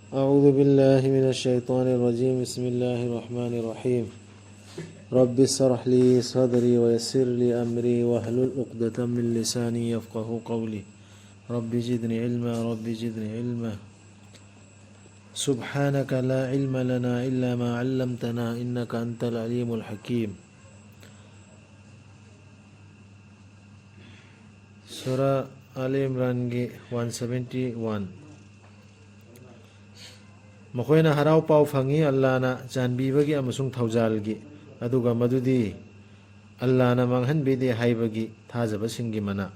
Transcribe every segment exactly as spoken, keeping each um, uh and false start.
أعوذ بالله من الشيطان الرجيم. بسم الله الرحمن الرحيم. رب اشرح لي صدري ويسر لي أمري واحلل عقدة من لساني يفقه قولي. رب زدني علما، رب زدني علما. سبحانك لا علم لنا إلا ما علمتنا إنك أنت العليم الحكيم. ꯁꯨꯔꯥ Ali ꯏꯝꯔꯥꯟꯒꯤ one seventy one. ꯃꯈꯣꯏꯅ ꯍꯔꯥꯎ ꯄꯥꯎ ꯐꯪꯏ ꯑꯜꯂꯥꯅ ꯆꯥꯟꯕꯤꯕꯒꯤ ꯑꯃꯁꯨꯡ ꯊꯧꯖꯥꯜꯒꯤ, ꯑꯗꯨꯒ ꯃꯗꯨꯗꯤ ꯑꯜꯂꯥꯅ ꯃꯥꯡꯍꯟꯕꯤꯗꯦ ꯍꯥꯏꯕꯒꯤ ꯊꯥꯖꯕꯁꯤꯡꯒꯤ ꯃꯅꯥ꯫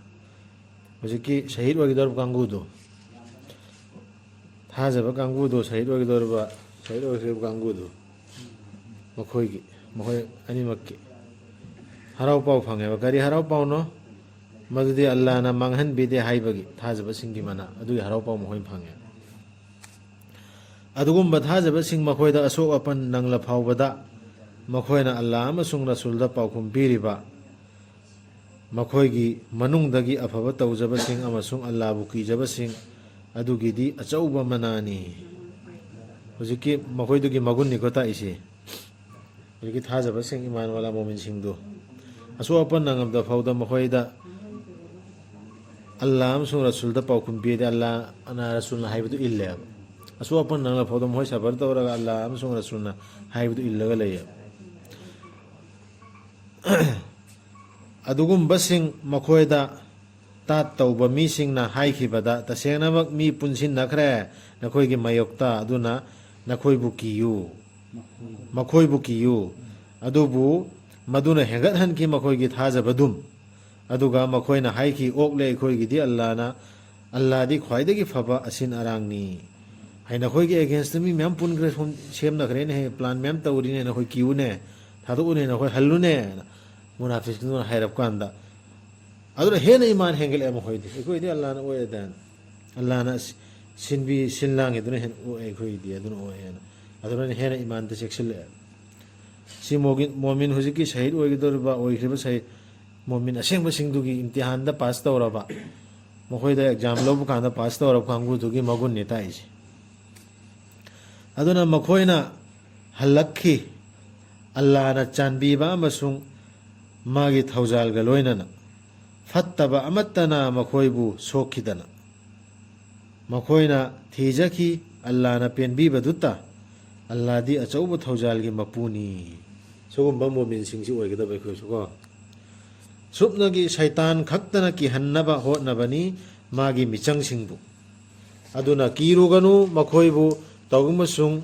ꯍꯧꯖꯤꯛꯀꯤ ꯁꯍꯤꯗ ꯑꯣꯏꯒꯗꯧꯔꯕ ꯀꯥꯡꯕꯨꯗꯣ, ꯊꯥꯖꯕ ꯀꯥꯡꯕꯨꯗꯣ, ꯁꯍꯤꯗ ꯑꯣꯏꯒꯗꯧꯔꯕ, ꯁꯍꯤꯗ ꯑꯣꯏꯒꯗꯧꯔꯕ ꯀꯥꯡꯕꯨꯗꯣ, ꯃꯈꯣꯏꯒꯤ, ꯃꯈꯣꯏ ꯑꯅꯤꯃꯛꯀꯤ ꯍꯔꯥꯎ ꯄꯥꯎ ꯐꯪꯉꯦꯕ꯫ ꯀꯔꯤ ꯍꯔꯥꯎ ꯄꯥꯎꯅꯣ? ꯃꯗꯨꯗꯤ ꯑꯜꯂꯥꯅ ꯃꯥꯡꯍꯟꯕꯤꯗꯦ ꯍꯥꯏꯕꯒꯤ ꯊꯥꯖꯕꯁꯤꯡꯒꯤ ꯃꯅꯥ, ꯑꯗꯨꯒꯤ ꯍꯔꯥꯎ ꯄꯥꯎ ꯃꯈꯣꯏꯅ ꯐꯪꯉꯦ꯫ ꯑꯗꯨꯒꯨꯝꯕ ꯊꯥꯖꯕꯁꯤꯡ ꯃꯈꯣꯏꯗ ꯑꯁꯣꯛ ꯑꯄꯟ ꯅꯪꯂ ꯐꯥꯎꯕꯗ, ꯃꯈꯣꯏꯅ ꯑꯜꯂꯥ ꯑꯃꯁꯨꯡ ꯔꯁꯨꯜꯗ ꯄꯥꯎꯈꯨꯝ ꯄꯤꯔꯤꯕ, ꯃꯈꯣꯏꯒꯤ ꯃꯅꯨꯡꯗꯒꯤ ꯑꯐꯕ ꯇꯧꯖꯕꯁꯤꯡ ꯑꯃꯁꯨꯡ ꯑꯜꯂꯥꯕꯨ ꯀꯤꯖꯕꯁꯤꯡ ꯑꯗꯨꯒꯤꯗꯤ ꯑꯆꯧꯕ ꯃꯅꯥꯅꯤ꯫ ꯍꯧꯖꯤꯛꯀꯤ ꯃꯈꯣꯏꯗꯨꯒꯤ ꯃꯒꯨꯟꯅꯤꯀꯣ ꯇꯥꯛꯏꯁꯤ꯫ ꯍꯧꯖꯤꯛꯀꯤ ꯊꯥꯖꯕꯁꯤꯡ, ꯏꯃꯥꯟ ꯋꯥꯂꯥ ꯃꯣꯃꯤꯟꯁꯤꯡꯗꯨ, ꯑꯁꯣꯛ ꯑꯄꯟ ꯅꯪꯉꯕꯗ ꯐꯥꯎꯗ ꯃꯈꯣꯏꯗ ꯑꯜꯂꯥ ꯑꯃꯁꯨꯡ ꯔꯁꯨꯜꯗ ꯄꯥꯎꯈꯨꯝ ꯄꯤꯔꯗꯤ, ꯑꯜꯂꯥꯅ ꯔꯁꯨꯜꯅ ꯍꯥꯏꯕꯗꯨ ꯏꯜꯂꯦꯕ꯫ ꯑꯁꯣꯛ ꯑꯄꯟ ꯅꯪꯉꯕ ꯐꯥꯎꯗ ꯃꯈꯣꯏ ꯁꯕꯔ ꯇꯧꯔꯒ ꯑꯜꯂꯥ ꯑꯃꯁꯨꯡ ꯔꯁꯨꯜꯅ ꯍꯥꯏꯕꯗꯨ ꯏꯜꯂꯒ ꯂꯩꯌꯦꯕ꯫ ꯑꯗꯨꯒꯨꯝꯕꯁꯤꯡ ꯃꯈꯣꯏꯗ ꯇꯥꯠ ꯇꯧꯕ ꯃꯤꯁꯤꯡꯅ ꯍꯥꯏꯈꯤꯕꯗ, "ꯇꯁꯦꯡꯅꯃꯛ ꯃꯤ ꯄꯨꯟꯁꯤꯟꯅꯈ꯭ꯔꯦ ꯅꯈꯣꯏꯒꯤ ꯃꯥꯌꯣꯛꯇ, ꯑꯗꯨꯅ ꯅꯈꯣꯏꯕꯨ ꯀꯤꯌꯨ, ꯃꯈꯣꯏꯕꯨ ꯀꯤꯌꯨ"꯫ ꯑꯗꯨꯕꯨ ꯃꯗꯨꯅ ꯍꯦꯟꯒꯠꯍꯟꯈꯤ ꯃꯈꯣꯏꯒꯤ ꯊꯥꯖꯕꯗꯨꯝ꯫ ꯑꯗꯨꯒ ꯃꯈꯣꯏꯅ ꯍꯥꯏꯈꯤ, "ꯑꯣꯛꯂꯦ ꯑꯩꯈꯣꯏꯒꯤꯗꯤ ꯑꯜꯂꯥꯅ, ꯑꯜꯂꯥꯗꯤ ꯈ꯭ꯋꯥꯏꯗꯒꯤ ꯐꯕ ꯑꯁꯤꯟ ꯑꯔꯥꯡꯅꯤ"꯫ ꯍꯥꯏ, ꯅꯈꯣꯏꯒꯤ ꯑꯦꯒꯦꯟꯁꯇ ꯃꯤ ꯃꯌꯥꯝ ꯄꯨꯟꯈ꯭ꯔꯦ, ꯁꯣꯝ ꯁꯦꯝꯅꯈ꯭ꯔꯦꯅꯦ, ꯄ꯭ꯂꯥꯟ ꯃꯌꯥꯝ ꯇꯧꯔꯤꯅꯦ, ꯅꯈꯣꯏ ꯀꯤꯌꯨꯅꯦ, ꯊꯥꯗꯣꯛꯎꯅꯦ, ꯅꯈꯣꯏ ꯍꯜꯂꯨꯅꯦꯅ ꯃꯨꯅꯥꯐꯤꯛꯁꯤꯡꯗꯨꯅ ꯍꯥꯏꯔꯞ ꯀꯥꯟꯗ, ꯑꯗꯨꯅ ꯍꯦꯟꯅ ꯏꯃꯥꯟ ꯍꯦꯟꯒꯠꯂꯛꯑꯦ ꯃꯈꯣꯏꯗꯤ꯫ "ꯑꯩꯈꯣꯏꯗꯤ ꯑꯜꯂꯥꯅ ꯑꯣꯏꯔꯦꯗꯅ, ꯑꯜꯂꯥꯅ ꯁꯤ-, ꯁꯤꯟꯕꯤ ꯁꯤꯟ ꯂꯥꯡꯉꯤꯗꯨꯅ ꯍꯦꯟꯅ ꯑꯣꯛꯑꯦ ꯑꯩꯈꯣꯏꯒꯤꯗꯤ, ꯑꯗꯨꯅ ꯑꯣꯛꯑꯦꯅ"꯫ ꯑꯗꯨꯅ ꯍꯦꯟꯅ ꯏꯃꯥꯟꯗ ꯆꯦꯛꯁꯤꯜꯂꯛꯑꯦ꯫ ꯁꯤ ꯃꯣꯒꯤ-, ꯃꯣꯃꯤꯟ ꯍꯧꯖꯤꯛꯀꯤ ꯁꯍꯤꯗ ꯑꯣꯏꯒꯗꯧꯔꯤꯕ, ꯑꯣꯏꯈ꯭ꯔꯤꯕ ꯁꯍꯤꯗ ꯃꯣꯃꯤꯟ ꯑꯁꯦꯡꯕꯁꯤꯡꯗꯨꯒꯤ ꯏꯝꯇꯤꯍꯥꯟꯗ ꯄꯥꯁ ꯇꯧꯔꯕ, ꯃꯈꯣꯏꯗ ꯑꯦꯛꯖꯥꯝ ꯂꯧꯕ ꯀꯥꯟꯗ ꯄꯥꯁ ꯇꯧꯔꯕ ꯀꯥꯡꯕꯨꯗꯨꯒꯤ ꯃꯒꯨꯟꯅꯤ ꯇꯥꯛꯏꯁꯦ꯫ ꯑꯗꯨꯅ ꯃꯈꯣꯏꯅ ꯍꯜꯂꯛꯈꯤ꯫ ꯑꯜꯂꯥꯅ ꯆꯥꯟꯕꯤꯕ ꯑꯃꯁꯨꯡ ꯃꯥꯒꯤ ꯊꯧꯖꯥꯜꯒ ꯂꯣꯏꯅꯅ ꯐꯠꯇꯕ ꯑꯃꯠꯇꯅ ꯃꯈꯣꯏꯕꯨ ꯁꯣꯛꯈꯤꯗꯅ꯫ ꯃꯈꯣꯏꯅ ꯊꯤꯖꯈꯤ, ꯑꯜꯂꯥꯅ ꯄꯦꯟꯕꯤꯕꯗꯨꯇ꯫ ꯑꯜꯂꯥꯗꯤ ꯑꯆꯧꯕ ꯊꯧꯖꯥꯜꯒꯤ ꯃꯄꯨꯅꯤ꯫ ꯁꯤꯒꯨꯝꯕ ꯃꯣꯃꯤꯟꯁꯤꯡꯁꯤ ꯑꯣꯏꯒꯗꯕ ꯑꯩꯈꯣꯏꯁꯨ ꯀꯣ꯫ ꯁꯨꯞꯅꯒꯤ ꯁꯩꯇꯥꯟ ꯈꯛꯇꯅ ꯀꯤꯍꯟꯅꯕ ꯍꯣꯠꯅꯕꯅꯤ ꯃꯥꯒꯤ ꯃꯤꯆꯪꯁꯤꯡꯕꯨ꯫ ꯑꯗꯨꯅ ꯀꯤꯔꯨꯒꯅꯨ ꯃꯈꯣꯏꯕꯨ, ꯇꯧꯕꯃꯁꯨꯡ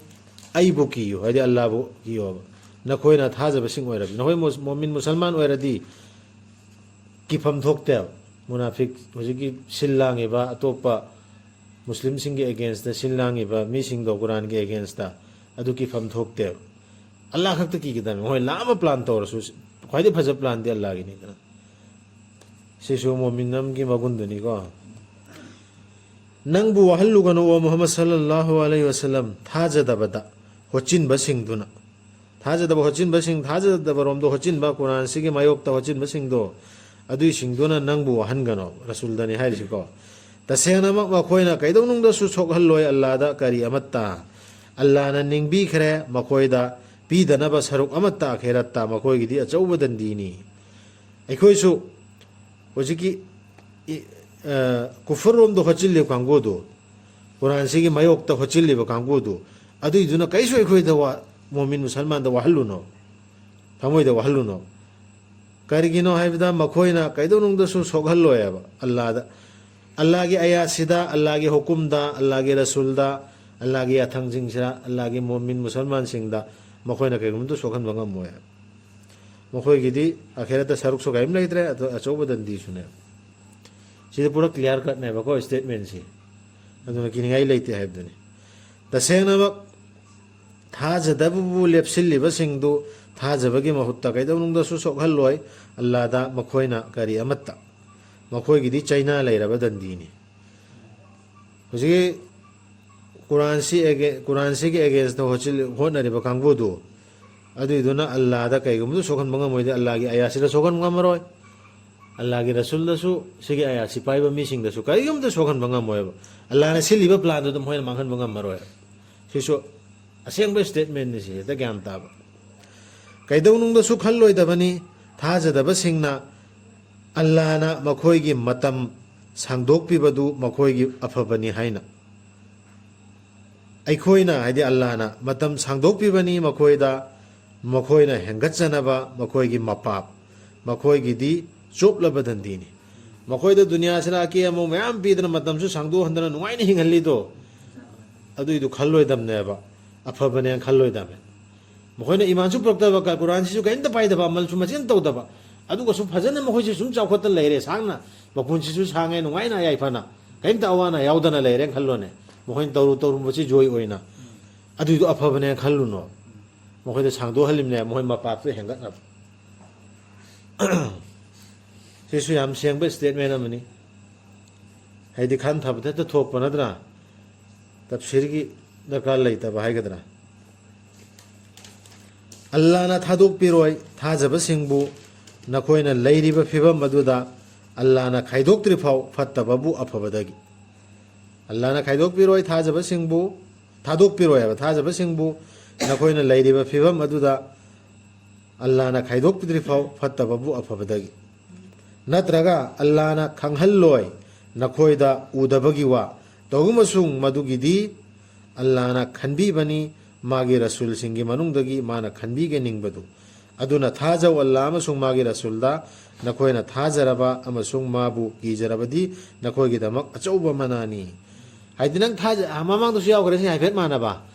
ꯑꯩꯕꯨ ꯀꯤꯌꯨ, ꯍꯥꯏꯗꯤ ꯑꯜꯂꯥꯕꯨ ꯀꯤꯌꯣꯕ꯫ ꯅꯈꯣꯏꯅ ꯊꯥꯖꯕꯁꯤꯡ ꯑꯣꯏꯔꯕꯗꯤ, ꯅꯈꯣꯏ ꯃꯨꯁ-, ꯃꯣꯃꯤꯟ ꯃꯨꯁꯜꯃꯥꯟ ꯑꯣꯏꯔꯗꯤ ꯀꯤꯐꯝ ꯊꯣꯛꯇꯦꯕ꯫ ꯃꯨꯅꯥꯐꯤꯛ, ꯍꯧꯖꯤꯛꯀꯤ ꯁꯤꯜ ꯂꯥꯡꯉꯤꯕ ꯑꯇꯣꯞꯄ ꯃꯨꯁꯂꯤꯝꯁꯤꯡꯒꯤ against ꯇ ꯁꯤꯜ ꯂꯥꯡꯉꯤꯕ ꯃꯤꯁꯤꯡꯗꯣ ꯀꯨꯔꯥꯟꯒꯤ against ꯇ, ꯑꯗꯨ ꯀꯤꯐꯝ ꯊꯣꯛꯇꯦꯕ꯫ ꯑꯜꯂꯥ ꯈꯛꯇ ꯀꯤꯒꯗꯕꯅꯤ꯫ ꯃꯣꯏ ꯂꯥꯛ ꯑꯃ plan ꯇꯧꯔꯁꯨ ꯈ꯭ꯋꯥꯏꯗꯒꯤ ꯐꯖꯕ plan ꯗꯤ ꯑꯜꯂꯥꯒꯤꯅꯤꯗꯅ꯫ ꯁꯤꯁꯨ ꯃꯣꯃꯤꯟ ꯑꯃꯒꯤ ꯃꯒꯨꯟꯗꯨꯅꯤꯀꯣ꯫ ꯅꯪꯕꯨ ꯋꯥꯍꯜꯂꯨꯒꯅꯨ, ꯑꯣ ꯃꯨꯍꯝꯃꯗ ꯁꯜꯂꯜꯂꯥꯍꯨ ꯑꯂꯩꯍꯤ ꯋꯁꯜꯂꯝ, ꯊꯥꯖꯗꯕꯗ ꯍꯣꯠꯆꯤꯟꯕꯁꯤꯡꯗꯨꯅ꯫ ꯊꯥꯖꯗꯕ ꯍꯣꯠꯆꯤꯟꯕꯁꯤꯡ, ꯊꯥꯖꯗꯕꯔꯣꯝꯗ ꯍꯣꯠꯆꯤꯟꯕ, ꯀꯨꯔꯥꯟꯁꯤꯒꯤ ꯃꯥꯌꯣꯛꯇ ꯍꯣꯠꯆꯤꯟꯕꯁꯤꯡꯗꯣ, ꯑꯗꯨꯏꯁꯤꯡꯗꯨꯅ ꯅꯪꯕꯨ ꯋꯥꯍꯟꯒꯅꯣ, ꯔꯁꯨꯜꯗꯅꯤ ꯍꯥꯏꯔꯤꯁꯤꯀꯣ꯫ ꯇꯁꯦꯡꯅꯃꯛ ꯃꯈꯣꯏꯅ ꯀꯩꯗꯧꯅꯨꯡꯗꯁꯨ ꯁꯣꯛꯍꯜꯂꯣꯏ ꯑꯜꯂꯥꯗ ꯀꯔꯤ ꯑꯃꯠꯇ꯫ ꯑꯜꯂꯥꯅ ꯅꯤꯡꯕꯤꯈ꯭ꯔꯦ ꯃꯈꯣꯏꯗ ꯄꯤꯗꯅꯕ ꯁꯔꯨꯛ ꯑꯃꯠꯇ ꯑꯈꯦꯔꯠꯇ, ꯃꯈꯣꯏꯒꯤꯗꯤ ꯑꯆꯧꯕ ꯗꯟꯗꯤꯅꯤ꯫ ꯑꯩꯈꯣꯏꯁꯨ ꯍꯧꯖꯤꯛꯀꯤ ꯏ-, ꯑ, ꯀꯨꯐꯔꯔꯣꯝꯗ ꯍꯣꯠꯆꯤꯜꯂꯤꯕ ꯀꯥꯡꯕꯨꯗꯨ, ꯀꯨꯔꯥꯟꯁꯤꯒꯤ ꯃꯥꯌꯣꯛꯇ ꯍꯣꯠꯆꯤꯜꯂꯤꯕ ꯀꯥꯡꯕꯨꯗꯨ, ꯑꯗꯨꯏꯗꯨꯅ ꯀꯩꯁꯨ ꯑꯩꯈꯣꯏꯗ ꯋꯥ-, ꯃꯣꯃꯤꯟ ꯃꯨꯁꯜꯃꯥꯟꯗ ꯋꯥꯍꯜꯂꯨꯅꯣ, ꯊꯃꯣꯏꯗ ꯋꯥꯍꯜꯂꯨꯅꯣ꯫ ꯀꯔꯤꯒꯤꯅꯣ ꯍꯥꯏꯕꯗ ꯃꯈꯣꯏꯅ ꯀꯩꯗꯧꯅꯨꯡꯗꯁꯨ ꯁꯣꯛꯍꯜꯂꯣꯏꯑꯕ ꯑꯜꯂꯥꯗ꯫ ꯑꯜꯂꯥꯒꯤ ꯑꯌꯥꯁꯤꯗ, ꯑꯜꯂꯥꯒꯤ ꯍꯨꯀꯨꯝꯗ, ꯑꯜꯂꯥꯒꯤ ꯔꯁꯨꯜꯗ, ꯑꯜꯂꯥꯒꯤ ꯌꯥꯊꯪꯁꯤꯡꯁꯤꯗ, ꯑꯜꯂꯥꯒꯤ ꯃꯣꯃꯤꯟ ꯃꯨꯁꯜꯃꯥꯟꯁꯤꯡꯗ ꯃꯈꯣꯏꯅ ꯀꯩꯒꯨꯝꯕꯗ ꯁꯣꯛꯍꯟꯕ ꯉꯝꯃꯣꯏ꯫ ꯃꯈꯣꯏꯒꯤꯗꯤ ꯑꯈꯦꯔꯠꯇ ꯁꯔꯨꯛꯁꯨ ꯀꯔꯤꯝ ꯂꯩꯇ꯭ꯔꯦ, ꯑꯗꯣ ꯑꯆꯧꯕ ꯗꯟꯗꯤꯁꯨꯅꯦ꯫ ꯁꯤꯗ ꯄꯨꯔꯥ clear cut ꯅꯦꯕꯀꯣ statement ꯁꯤ꯫ ꯑꯗꯨꯅ ꯀꯤꯅꯤꯡꯉꯥꯏ ꯂꯩꯇꯦ ꯍꯥꯏꯕꯗꯨꯅꯤ꯫ ꯇꯁꯦꯡꯅꯃꯛ ꯊꯥꯖꯗꯕꯕꯨ ꯂꯦꯞꯁꯤꯜꯂꯤꯕꯁꯤꯡꯗꯨ ꯊꯥꯖꯕꯒꯤ ꯃꯍꯨꯠꯇ ꯀꯩꯗꯧꯅꯨꯡꯗꯁꯨ ꯁꯣꯛꯍꯜꯂꯣꯏ꯫ ꯑꯜꯂꯥꯗ ꯃꯈꯣꯏꯅ ꯀꯔꯤ ꯑꯃꯠꯇ꯫ ꯃꯈꯣꯏꯒꯤꯗꯤ ꯆꯩꯅꯥ ꯂꯩꯔꯕ ꯗꯟꯗꯤꯅꯤ꯫ ꯍꯧꯖꯤꯛꯀꯤ ꯀꯨꯔꯥꯟꯁꯤ ꯑꯦꯒꯦ-, ꯀꯨꯔꯥꯟꯁꯤꯒꯤ against ꯇ ꯍꯣꯠꯆꯤꯜ-, ꯍꯣꯠꯅꯔꯤꯕ ꯀꯥꯡꯕꯨꯗꯨ, ꯑꯗꯨꯏꯗꯨꯅ ꯑꯜꯂꯥꯗ ꯀꯩꯒꯨꯝꯕꯗ ꯁꯣꯛꯍꯟꯕ ꯉꯝꯃꯣꯏꯗꯤ, ꯑꯜꯂꯥꯒꯤ ꯑꯌꯥꯁꯤꯗ ꯁꯣꯛꯍꯟꯕ ꯉꯝꯃꯔꯣꯏ꯫ ꯑꯜꯂꯥꯒꯤ ꯔꯁꯨꯜꯗꯁꯨ, ꯁꯤꯒꯤ ꯑꯌꯥꯁꯤ ꯄꯥꯏꯕ ꯃꯤꯁꯤꯡꯗꯁꯨ ꯀꯔꯤꯒꯨꯝꯇ ꯁꯣꯛꯍꯟꯕ ꯉꯝꯃꯣꯏꯕ꯫ ꯑꯜꯂꯥꯅ ꯁꯤꯜꯂꯤꯕ plan ꯗꯨ ꯑꯗꯨꯝ ꯃꯣꯏꯅ ꯃꯥꯡꯍꯟꯕ ꯉꯝꯃꯔꯣꯏ꯫ ꯁꯤꯁꯨ ꯑꯁꯦꯡꯕ statement ꯅꯤ ꯁꯤ, ꯍꯦꯛꯇ ꯒ꯭ꯌꯥꯟ ꯇꯥꯕ꯫ ꯀꯩꯗꯧꯅꯨꯡꯗꯁꯨ ꯈꯜꯂꯣꯏꯗꯕꯅꯤ꯫ ꯊꯥꯖꯗꯕꯁꯤꯡꯅ ꯑꯜꯂꯥꯅ ꯃꯈꯣꯏꯒꯤ ꯃꯇꯝ ꯁꯥꯡꯗꯣꯛꯄꯤꯕꯗꯨ ꯃꯈꯣꯏꯒꯤ ꯑꯐꯕꯅꯤ ꯍꯥꯏꯅ꯫ ꯑꯩꯈꯣꯏꯅ, ꯍꯥꯏꯗꯤ ꯑꯜꯂꯥꯅ, ꯃꯇꯝ ꯁꯥꯡꯗꯣꯛꯄꯤꯕꯅꯤ ꯃꯈꯣꯏꯗ, ꯃꯈꯣꯏꯅ ꯍꯦꯟꯒꯠꯆꯅꯕ, ꯃꯈꯣꯏꯒꯤ ꯃꯄꯥꯞ, ꯃꯈꯣꯏꯒꯤꯗꯤ ꯆꯣꯞꯂꯕ ꯗꯟꯗꯤꯅꯤ꯫ ꯃꯈꯣꯏꯗ ꯗꯨꯅꯤꯌꯥꯁꯤꯅ ꯑꯀꯦ ꯑꯃꯧ ꯃꯌꯥꯝ ꯄꯤꯗꯅ, ꯃꯇꯝꯁꯨ ꯁꯥꯡꯗꯣꯛꯍꯟꯗꯅ ꯅꯨꯡꯉꯥꯏꯅ ꯍꯤꯡꯍꯜꯂꯤꯗꯣ, ꯑꯗꯨꯏꯗꯨ ꯈꯜꯂꯣꯏꯗꯕꯅꯦꯕ꯫ ꯑꯐꯕꯅꯦꯅ ꯈꯜꯂꯣꯏꯗꯕꯅꯦ꯫ ꯃꯈꯣꯏꯅ ꯏꯃꯥꯟꯁꯨ ꯄꯨꯔꯛꯇꯕ, ꯀ-, ꯀꯨꯔꯥꯟꯁꯤꯁꯨ ꯀꯔꯤꯝꯇ ꯄꯥꯏꯗꯕ, ꯑꯃꯜꯁꯨ ꯃꯆꯤꯟ ꯇꯧꯗꯕ, ꯑꯗꯨꯒꯁꯨ ꯐꯖꯅ ꯃꯈꯣꯏꯁꯦ ꯁꯨꯝ ꯆꯥꯎꯈꯠꯇꯅ ꯂꯩꯔꯦ, ꯁꯥꯡꯅ, ꯃꯄꯨꯟꯁꯤꯁꯨ ꯁꯥꯡꯉꯦ, ꯅꯨꯡꯉꯥꯏꯅ, ꯌꯥꯏꯐꯅ, ꯀꯔꯤꯝꯇ ꯑꯋꯥ ꯑꯅꯥ ꯌꯥꯎꯗꯅ ꯂꯩꯔꯦꯅ ꯈꯜꯂꯣꯅꯦ꯫ ꯃꯈꯣꯏꯅ ꯇꯧꯔꯨ ꯇꯧꯔꯨꯕꯁꯤ ꯖꯣꯏ ꯑꯣꯏꯅ, ꯑꯗꯨꯏꯗꯣ ꯑꯐꯕꯅꯦꯅ ꯈꯜꯂꯨꯅꯣ꯫ ꯃꯈꯣꯏꯗ ꯁꯥꯡꯗꯣꯛꯍꯜꯂꯤꯕꯅꯦ, ꯃꯈꯣꯏ ꯃꯄꯥꯞꯇꯣ ꯍꯦꯟꯒꯠꯅꯕ꯫ ꯁꯤꯁꯨ ꯌꯥꯝ ꯁꯦꯡꯕ statement ꯑꯃꯅꯤ꯫ ꯍꯥꯏꯗꯤ ꯈꯟ ꯊꯥꯕꯗ ꯍꯦꯛꯇ ꯊꯣꯛꯄ ꯅꯠꯇ꯭ꯔꯥ? ꯇꯞꯁꯤꯔꯒꯤ ꯗꯔꯀꯥꯔ ꯂꯩꯇꯕ ꯍꯥꯏꯒꯗ꯭ꯔꯥ? ꯑꯜꯂꯥꯅ ꯊꯥꯗꯣꯛꯄꯤꯔꯣꯏ ꯊꯥꯖꯕꯁꯤꯡꯕꯨ ꯅꯈꯣꯏꯅ ꯂꯩꯔꯤꯕ ꯐꯤꯕꯝ ꯑꯗꯨꯗ꯫ ꯑꯜꯂꯥꯅ ꯈꯥꯏꯗꯣꯛꯇ꯭ꯔꯤꯐꯥꯎ ꯐꯠꯇꯕꯕꯨ ꯑꯐꯕꯗꯒꯤ꯫ ꯑꯜꯂꯥꯅ ꯈꯥꯏꯗꯣꯛꯄꯤꯔꯣꯏ ꯊꯥꯖꯕꯁꯤꯡꯕꯨ, ꯊꯥꯗꯣꯛꯄꯤꯔꯣꯏ ꯍꯥꯏꯕ, ꯊꯥꯖꯕꯁꯤꯡꯕꯨ ꯅꯈꯣꯏꯅ ꯂꯩꯔꯤꯕ ꯐꯤꯕꯝ ꯑꯗꯨꯗ꯫ ꯑꯜꯂꯥꯅ ꯈꯥꯏꯗꯣꯛꯄꯤꯗ꯭ꯔꯤꯐꯥꯎ ꯐꯠꯇꯕꯕꯨ ꯑꯐꯕꯗꯒꯤ꯫ ꯅꯠꯇ꯭ꯔꯒ ꯑꯜꯂꯥꯅ ꯈꯪꯍꯜꯂꯣꯏ ꯅꯈꯣꯏꯗ ꯎꯗꯕꯒꯤ ꯋꯥ꯫ ꯇꯧꯕꯃꯁꯨꯡ ꯃꯗꯨꯒꯤꯗꯤ ꯑꯜꯂꯥꯅ ꯈꯟꯕꯤꯕꯅꯤ, ꯃꯥꯒꯤ ꯔꯁꯨꯜꯁꯤꯡꯒꯤ ꯃꯅꯨꯡꯗꯒꯤ ꯃꯥꯅ ꯈꯟꯕꯤꯒꯦ ꯅꯤꯡꯕꯗꯨ꯫ ꯑꯗꯨꯅ ꯊꯥꯖꯧ ꯑꯜꯂꯥ ꯑꯃꯁꯨꯡ ꯃꯥꯒꯤ ꯔꯁꯨꯜꯗ꯫ ꯅꯈꯣꯏꯅ ꯊꯥꯖꯔꯕ ꯑꯃꯁꯨꯡ ꯃꯥꯕꯨ ꯀꯤꯖꯔꯕꯗꯤ ꯅꯈꯣꯏꯒꯤꯗꯃꯛ ꯑꯆꯧꯕ ꯃꯅꯥꯅꯤ꯫ ꯍꯥꯏꯗꯤ ꯅꯪ ꯊꯥꯖ-, ꯃꯃꯥꯡꯗꯁꯨ ꯌꯥꯎꯈ꯭ꯔꯦ, ꯁꯤ ꯍꯥꯏꯐꯦꯠ ꯃꯥꯟꯅꯕ꯫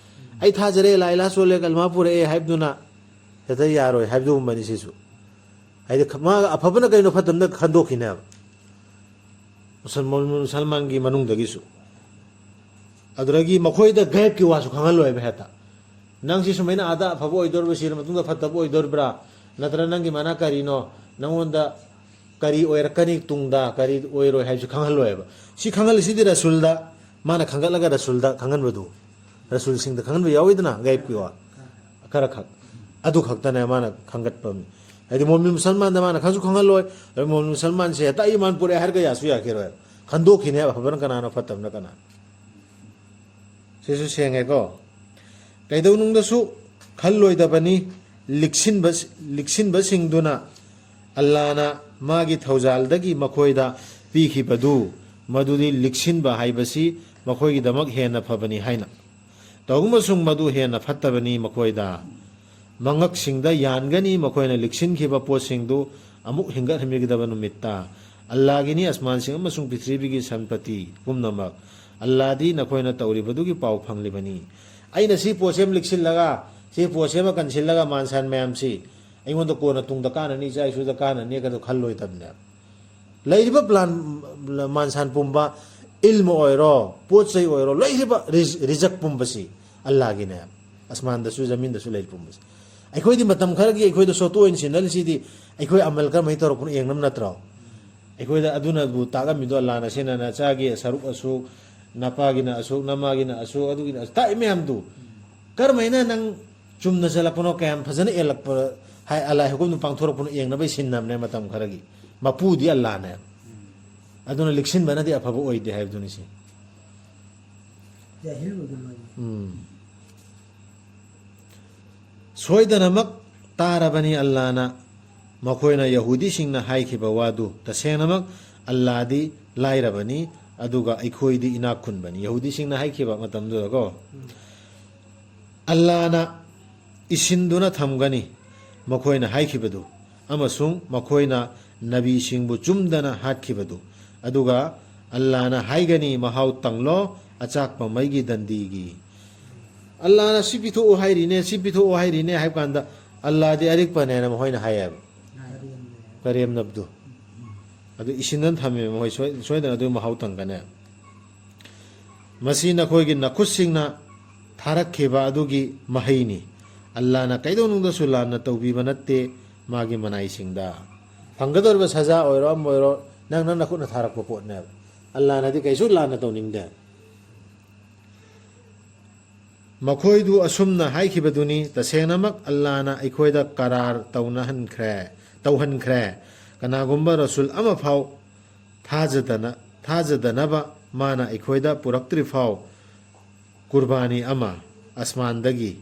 "ꯑꯩ ꯊꯥꯖꯔꯦ, ꯂꯥ ꯏꯂꯥꯍ ꯁꯣꯜꯂꯦ, ꯀꯜꯃꯥ ꯄꯨꯔꯛꯑꯦ" ꯍꯥꯏꯕꯗꯨꯅ ꯍꯦꯛꯇ ꯌꯥꯔꯣꯏ ꯍꯥꯏꯕꯗꯨꯒꯨꯝꯕꯅꯤ ꯁꯤꯁꯨ꯫ ꯍꯥꯏꯗꯤ ꯈ-, ꯃꯥ ꯑꯐꯕꯅ ꯀꯩꯅꯣ ꯐꯠꯇꯕꯅ ꯈꯟꯗꯣꯛꯈꯤꯅꯦꯕ꯫ ꯃꯨꯁꯜ-, ꯃꯨꯁꯜꯃꯥꯟꯒꯤ ꯃꯅꯨꯡꯗꯒꯤꯁꯨ꯫ ꯑꯗꯨꯗꯒꯤ ꯃꯈꯣꯏꯗ ꯒꯥꯏꯕꯀꯤ ꯋꯥꯁꯨ ꯈꯪꯍꯜꯂꯣꯏꯕ ꯍꯦꯛꯇ꯫ ꯅꯪꯁꯤ ꯁꯨꯃꯥꯏꯅ ꯑꯥꯗ ꯑꯐꯕ ꯑꯣꯏꯗꯣꯔꯤꯕ꯭ꯔꯥ, ꯁꯤꯔ ꯃꯇꯨꯡꯗ ꯐꯠꯇꯕ ꯑꯣꯏꯗꯣꯔꯤꯕ꯭ꯔꯥ? ꯅꯠꯇ꯭ꯔꯒ ꯅꯪꯒꯤ ꯃꯥꯅ ꯀꯔꯤꯅꯣ? ꯅꯪꯉꯣꯟꯗ ꯀꯔꯤ ꯑꯣꯏꯔꯛꯀꯅꯤ ꯇꯨꯡꯗ, ꯀꯔꯤ ꯑꯣꯏꯔꯣꯏ ꯍꯥꯏꯕꯁꯤ ꯈꯪꯍꯜꯂꯣꯏꯕ꯫ ꯁꯤ ꯈꯪꯍꯜꯂꯤꯁꯤꯗꯤ ꯔꯁꯨꯜꯗ, ꯃꯥꯅ ꯈꯪꯒꯠꯂꯒ ꯔꯁꯨꯜꯗ ꯈꯪꯍꯟꯕꯗꯨ꯫ ꯔꯁꯨꯜꯁꯤꯡꯗ ꯈꯪꯍꯟꯕ ꯌꯥꯎꯋꯤꯗꯅ ꯒꯥꯏꯕꯀꯤ ꯋꯥ꯫ ꯈꯔ ꯈꯛ꯫ ꯑꯗꯨ ꯈꯛꯇꯅꯦ ꯃꯥꯅ ꯈꯪꯒꯠꯄ ꯃꯤ꯫ ꯍꯥꯏꯗꯤ ꯃꯣꯃꯤꯟ ꯃꯨꯁꯜꯃꯥꯟꯗ ꯃꯥꯅ ꯈꯪꯁꯨ ꯈꯪꯍꯜꯂꯣꯏ꯫ ꯑꯗꯨ ꯃꯣꯃꯤꯟ ꯃꯨꯁꯜꯃꯥꯟꯁꯦ ꯍꯦꯛꯇ ꯑꯩ ꯏꯃꯥꯟ ꯄꯨꯔꯛꯑꯦ ꯍꯥꯏꯔꯒ ꯌꯥꯁꯨ ꯌꯥꯈꯤꯔꯣꯏ꯫ ꯈꯟꯗꯣꯛꯈꯤꯅꯦꯕ ꯑꯐꯕꯅ ꯀꯅꯥꯅꯣ ꯐꯠꯇꯕꯅ ꯀꯅꯥ꯫ ꯁꯤꯁꯨ ꯁꯦꯡꯉꯦꯀꯣ꯫ ꯀꯩꯗꯧꯅꯨꯡꯗꯁꯨ ꯈꯜꯂꯣꯏꯗꯕꯅꯤ꯫ ꯂꯤꯛꯁꯤꯟꯕ, ꯂꯤꯛꯁꯤꯟꯕꯁꯤꯡꯗꯨꯅ ꯑꯜꯂꯥꯅ ꯃꯥꯒꯤ ꯊꯧꯖꯥꯜꯗꯒꯤ ꯃꯈꯣꯏꯗ ꯄꯤꯈꯤꯕꯗꯨ, ꯃꯗꯨꯗꯤ ꯂꯤꯛꯁꯤꯟꯕ ꯍꯥꯏꯕꯁꯤ ꯃꯈꯣꯏꯒꯤꯗꯃꯛ ꯍꯦꯟꯅ ꯐꯕꯅꯤ ꯍꯥꯏꯅ꯫ ꯇꯧꯕꯁꯨꯡ ꯃꯗꯨ ꯍꯦꯟꯅ ꯐꯠꯇꯕꯅꯤ ꯃꯈꯣꯏꯗ꯫ ꯃꯉꯛꯁꯤꯡꯗ ꯌꯥꯟꯒꯅꯤ ꯃꯈꯣꯏꯅ ꯂꯤꯛꯁꯤꯟꯈꯤꯕ ꯄꯣꯠꯁꯤꯡꯗꯨ ꯑꯃꯨꯛ ꯍꯤꯡꯒꯠꯍꯟꯕꯤꯒꯗꯕ ꯅꯨꯃꯤꯠꯇ꯫ ꯑꯜꯂꯥꯒꯤꯅꯤ ꯑꯁꯃꯥꯟꯁꯤꯡ ꯑꯃꯁꯨꯡ ꯄ꯭ꯔꯤꯊꯤꯕꯤꯒꯤ ꯁꯟꯄꯇꯤ ꯄꯨꯝꯅꯃꯛ꯫ ꯑꯜꯂꯥꯗꯤ ꯅꯈꯣꯏꯅ ꯇꯧꯔꯤꯕꯗꯨꯒꯤ ꯄꯥꯎ ꯐꯪꯂꯤꯕꯅꯤ꯫ ꯑꯩꯅ ꯁꯤ ꯄꯣꯠꯁꯦ ꯑꯃ ꯂꯤꯛꯁꯤꯜꯂꯒ, ꯁꯤ ꯄꯣꯠꯁꯦ ꯑꯃ ꯀꯟꯁꯤꯜꯂꯒ ꯃꯥꯟꯁꯥꯟ ꯃꯌꯥꯝꯁꯤ ꯑꯩꯉꯣꯟꯗ ꯀꯣꯟꯅ ꯇꯨꯡꯗ ꯀꯥꯟꯅꯅꯤ, ꯏꯆꯥ ꯏꯁꯨꯗ ꯀꯥꯟꯅꯅꯤ ꯀꯗꯣ ꯈꯜꯂꯣꯏꯗꯕꯅꯦꯕ꯫ ꯂꯩꯔꯤꯕ ꯄ꯭ꯂꯥꯟ, ꯃꯥꯟꯁꯥꯟ ꯄꯨꯝꯕ, ꯏꯜꯃ ꯑꯣꯏꯔꯣ, ꯄꯣꯠ ꯆꯩ ꯑꯣꯏꯔꯣ, ꯂꯩꯔꯤꯕ ꯔꯤꯖ-, ꯔꯤꯖꯛ ꯄꯨꯝꯕꯁꯤ ꯑꯜꯂꯥꯒꯤꯅꯦꯕ꯫ ꯑꯁꯃꯥꯟꯗꯁꯨ ꯖꯃꯤꯟꯗꯁꯨ ꯂꯩꯔꯤ ꯄꯨꯝꯕꯁꯤ꯫ ꯑꯩꯈꯣꯏꯗꯤ ꯃꯇꯝ ꯈꯔꯒꯤ ꯑꯩꯈꯣꯏꯗ ꯁꯣꯠꯇꯣꯛ ꯑꯣꯏꯅ ꯁꯤꯟꯅꯔꯤꯁꯤꯗꯤ ꯑꯩꯈꯣꯏ ꯑꯃꯜ ꯀꯔꯝꯍꯥꯏꯅ ꯇꯧꯔꯛꯄꯅꯣ ꯌꯦꯡꯅꯕ ꯅꯠꯇ꯭ꯔꯣ? ꯑꯩꯈꯣꯏꯗ ꯑꯗꯨꯅꯕꯨ ꯇꯥꯛꯂꯝꯃꯤꯗꯣ, ꯑꯜꯂꯥꯅ ꯁꯤꯅ ꯅꯆꯥꯒꯤ ꯁꯔꯨꯛ ꯑꯁꯨꯛ, ꯅꯄꯥꯒꯤꯅ ꯑꯁꯨꯛ, ꯅꯃꯥꯒꯤꯅ ꯑꯁꯨꯛ, ꯑꯗꯨꯒꯤꯅ ꯑꯁꯨꯛ, ꯇꯥꯛꯏ ꯃꯌꯥꯝꯗꯨ꯫ ꯀꯔꯝꯍꯥꯏꯅ ꯅꯪ ꯆꯨꯝꯅ ꯆꯠꯂꯛꯄꯅꯣ, ꯀꯌꯥꯝ ꯐꯖꯅ ꯑꯦꯜꯂꯛꯄ, ꯍꯥꯏ, ꯑꯜꯂꯥꯍ ꯍꯨꯀꯨꯝꯗꯨ ꯄꯥꯡꯊꯣꯔꯛꯄꯅꯣ ꯌꯦꯡꯅꯕꯩ ꯁꯤꯟꯅꯕꯅꯦ ꯃꯇꯝ ꯈꯔꯒꯤ꯫ ꯃꯄꯨꯗꯤ ꯑꯜꯂꯥꯍꯅꯦ꯫ ꯑꯗꯨꯅ ꯂꯤꯛꯁꯤꯟꯕꯅꯗꯤ ꯑꯐꯕ ꯑꯣꯏꯗꯦ ꯍꯥꯏꯕꯗꯨꯅꯤ ꯁꯤ꯫ ꯖꯥꯍꯤꯜ ꯑꯣꯏꯒꯜꯂꯣꯏ꯫ ꯎꯝ꯫ ꯁꯣꯏꯗꯅꯃꯛ ꯇꯥꯔꯕꯅꯤ ꯑꯜꯂꯥꯅ ꯃꯈꯣꯏꯅ ꯌꯍꯨꯗꯤꯁꯤꯡꯅ ꯍꯥꯏꯈꯤꯕ ꯋꯥꯗꯨ꯫ ꯇꯁꯦꯡꯅꯃꯛ ꯑꯜꯂꯥꯗꯤ ꯂꯥꯏꯔꯕꯅꯤ, ꯑꯗꯨꯒ ꯑꯩꯈꯣꯏꯗꯤ ꯏꯅꯥꯛ ꯈꯨꯟꯕꯅꯤ꯫ ꯌꯍꯨꯗꯤꯁꯤꯡꯅ ꯍꯥꯏꯈꯤꯕ ꯃꯇꯝꯗꯨꯗꯀꯣ꯫ ꯎꯝ꯫ ꯑꯜꯂꯥꯅ ꯏꯁꯤꯟꯗꯨꯅ ꯊꯝꯒꯅꯤ ꯃꯈꯣꯏꯅ ꯍꯥꯏꯈꯤꯕꯗꯨ, ꯑꯃꯁꯨꯡ ꯃꯈꯣꯏꯅ ꯅꯕꯤꯁꯤꯡꯕꯨ ꯆꯨꯝꯗꯅ ꯍꯥꯠꯈꯤꯕꯗꯨ꯫ ꯑꯗꯨꯒ ꯑꯜꯂꯥꯅ ꯍꯥꯏꯒꯅꯤ, "ꯃꯍꯥꯎ ꯇꯪꯂꯣ ꯑꯆꯥꯛꯄ ꯃꯩꯒꯤ ꯗꯟꯗꯤꯒꯤ"꯫ ꯑꯜꯂꯥꯅ ꯁꯤ ꯄꯤꯊꯣꯛꯑꯣ ꯍꯥꯏꯔꯤꯅꯦ, ꯁꯤ ꯄꯤꯊꯣꯛꯑꯣ ꯍꯥꯏꯔꯤꯅꯦ ꯍꯥꯏꯕ ꯀꯥꯟꯗ ꯑꯜꯂꯥꯗꯤ ꯑꯔꯤꯛꯄꯅꯦꯅ ꯃꯈꯣꯏꯅ ꯍꯥꯏꯌꯦꯕ꯫ ꯀꯔꯦꯝꯅꯕꯗꯨ꯫ ꯑꯗꯨ ꯏꯁꯤꯟꯗꯅ ꯊꯝꯃꯦꯕ ꯃꯈꯣꯏ ꯁꯣꯏ-, ꯁꯣꯏꯗꯅ ꯑꯗꯨ ꯃꯍꯥꯎ ꯇꯪꯒꯅꯦꯕ꯫ ꯃꯁꯤ ꯅꯈꯣꯏꯒꯤ ꯅꯈꯨꯠꯁꯤꯡꯅ ꯊꯥꯔꯛꯈꯤꯕ ꯑꯗꯨꯒꯤ ꯃꯍꯩꯅꯤ꯫ ꯑꯜꯂꯥꯅ ꯀꯩꯗꯧꯅꯨꯡꯗꯁꯨ ꯂꯥꯟꯅ ꯇꯧꯕꯤꯕ ꯅꯠꯇꯦ ꯃꯥꯒꯤ ꯃꯅꯥꯏꯁꯤꯡꯗ꯫ ꯐꯪꯒꯗꯧꯔꯤꯕ ꯁꯖꯥ ꯑꯣꯏꯔꯣ ꯑꯃ ꯑꯣꯏꯔꯣ, ꯅꯪ ꯅꯪ ꯅꯈꯨꯠꯅ ꯊꯥꯔꯛꯄ ꯄꯣꯠꯅꯦꯕ꯫ ꯑꯜꯂꯥꯅꯗꯤ ꯀꯩꯁꯨ ꯂꯥꯟꯅ ꯇꯧꯅꯤꯡꯗꯦ꯫ ꯃꯈꯣꯏꯗꯨ ꯑꯁꯨꯝꯅ ꯍꯥꯏꯈꯤꯕꯗꯨꯅꯤ, "ꯇꯁꯦꯡꯅꯃꯛ ꯑꯜꯂꯥꯅ ꯑꯩꯈꯣꯏꯗ ꯀꯔꯥꯔ ꯇꯧꯅꯍꯟꯈ꯭ꯔꯦ, ꯇꯧꯍꯟꯈ꯭ꯔꯦ꯫ ꯀꯅꯥꯒꯨꯝꯕ ꯔꯁꯨꯜ ꯑꯃꯐꯥꯎ ꯊꯥꯖꯗꯅ, ꯊꯥꯖꯗꯅꯕ ꯃꯥꯅ ꯑꯩꯈꯣꯏꯗ ꯄꯨꯔꯛꯇ꯭ꯔꯤꯐꯥꯎ ꯀꯨꯔꯕꯥꯅꯤ ꯑꯃ"꯫ ꯑꯁꯃꯥꯟꯗꯒꯤ,